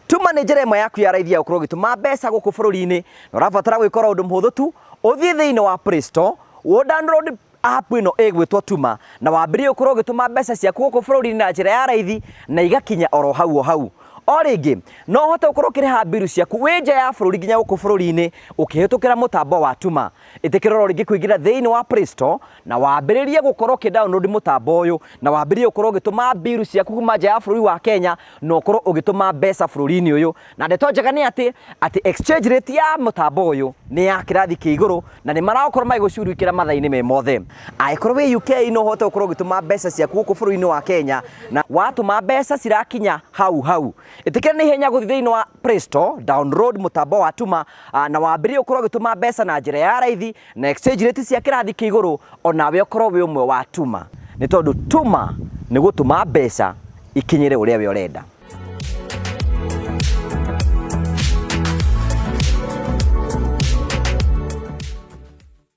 Tuma nĩ njĩra ĩmwe yaku ya raithi ya gũkorwo ũgĩtũma mbeca gũkũ bũrũri-inĩ, na ũrabatara gwĩkora ũndũ mũhũthũ tu: ũthiĩ thĩinĩ wa Play Store, ũ download app ĩno ĩgwĩtwo Tuma, na wambĩrĩrie gũkorwo ũgĩtũma mbeca ciaku gũkũ bũrũri-inĩ na njĩra ya raithi na igakinya oro hau o hau. O rĩngĩ no ũhote gũkorwo ũkĩrĩha mbiru ciaku wĩ nja ya bũrũri nginya gũkũ bũrũri-inĩ ũkĩhĩtũkĩra mũtambo wa Tuma. Ĩtĩkĩra oro rĩngĩ kũingĩra thĩinĩ wa Play Store na wambĩrĩrie gũkorwo ũkĩ download mũtambo ũyũ, na wambĩrĩrie gũkorwo ũgĩtũma mbiru ciaku kuma nja ya bũrũri wa Kenya na ũkorwo ũgĩtũma mbeca bũrũri-inĩ ũyũ. Na ndeto njega nĩ atĩ exchange rate ya mũtambo ũyũ nĩ ya kĩrathi kĩa igũrũ na nĩ marakorwo magĩgũcurikĩra mathaa-inĩ me mothe. Angĩkorwo wĩ UK, no ũhote gũkorwo ũgĩtũma mbeca ciaku gũkũ bũrũri-inĩ wa Kenya, na watũma mbeca cirakinya hau hau. Ĩtĩkĩra na ihenya gũthiĩ thĩinĩ wa Play Store, download mũtambo wa Tuma, na wambĩrĩrie gũkorwo ũgĩtũma mbeca na njĩra ya raithi na exchange rate cia kĩrathi kĩa igũrũ, onawe ũkorwo wĩ ũmwe wa Tuma, nĩ tondũ Tuma nĩ gũtũma mbeca ikinyĩre ũrĩa we ũrenda.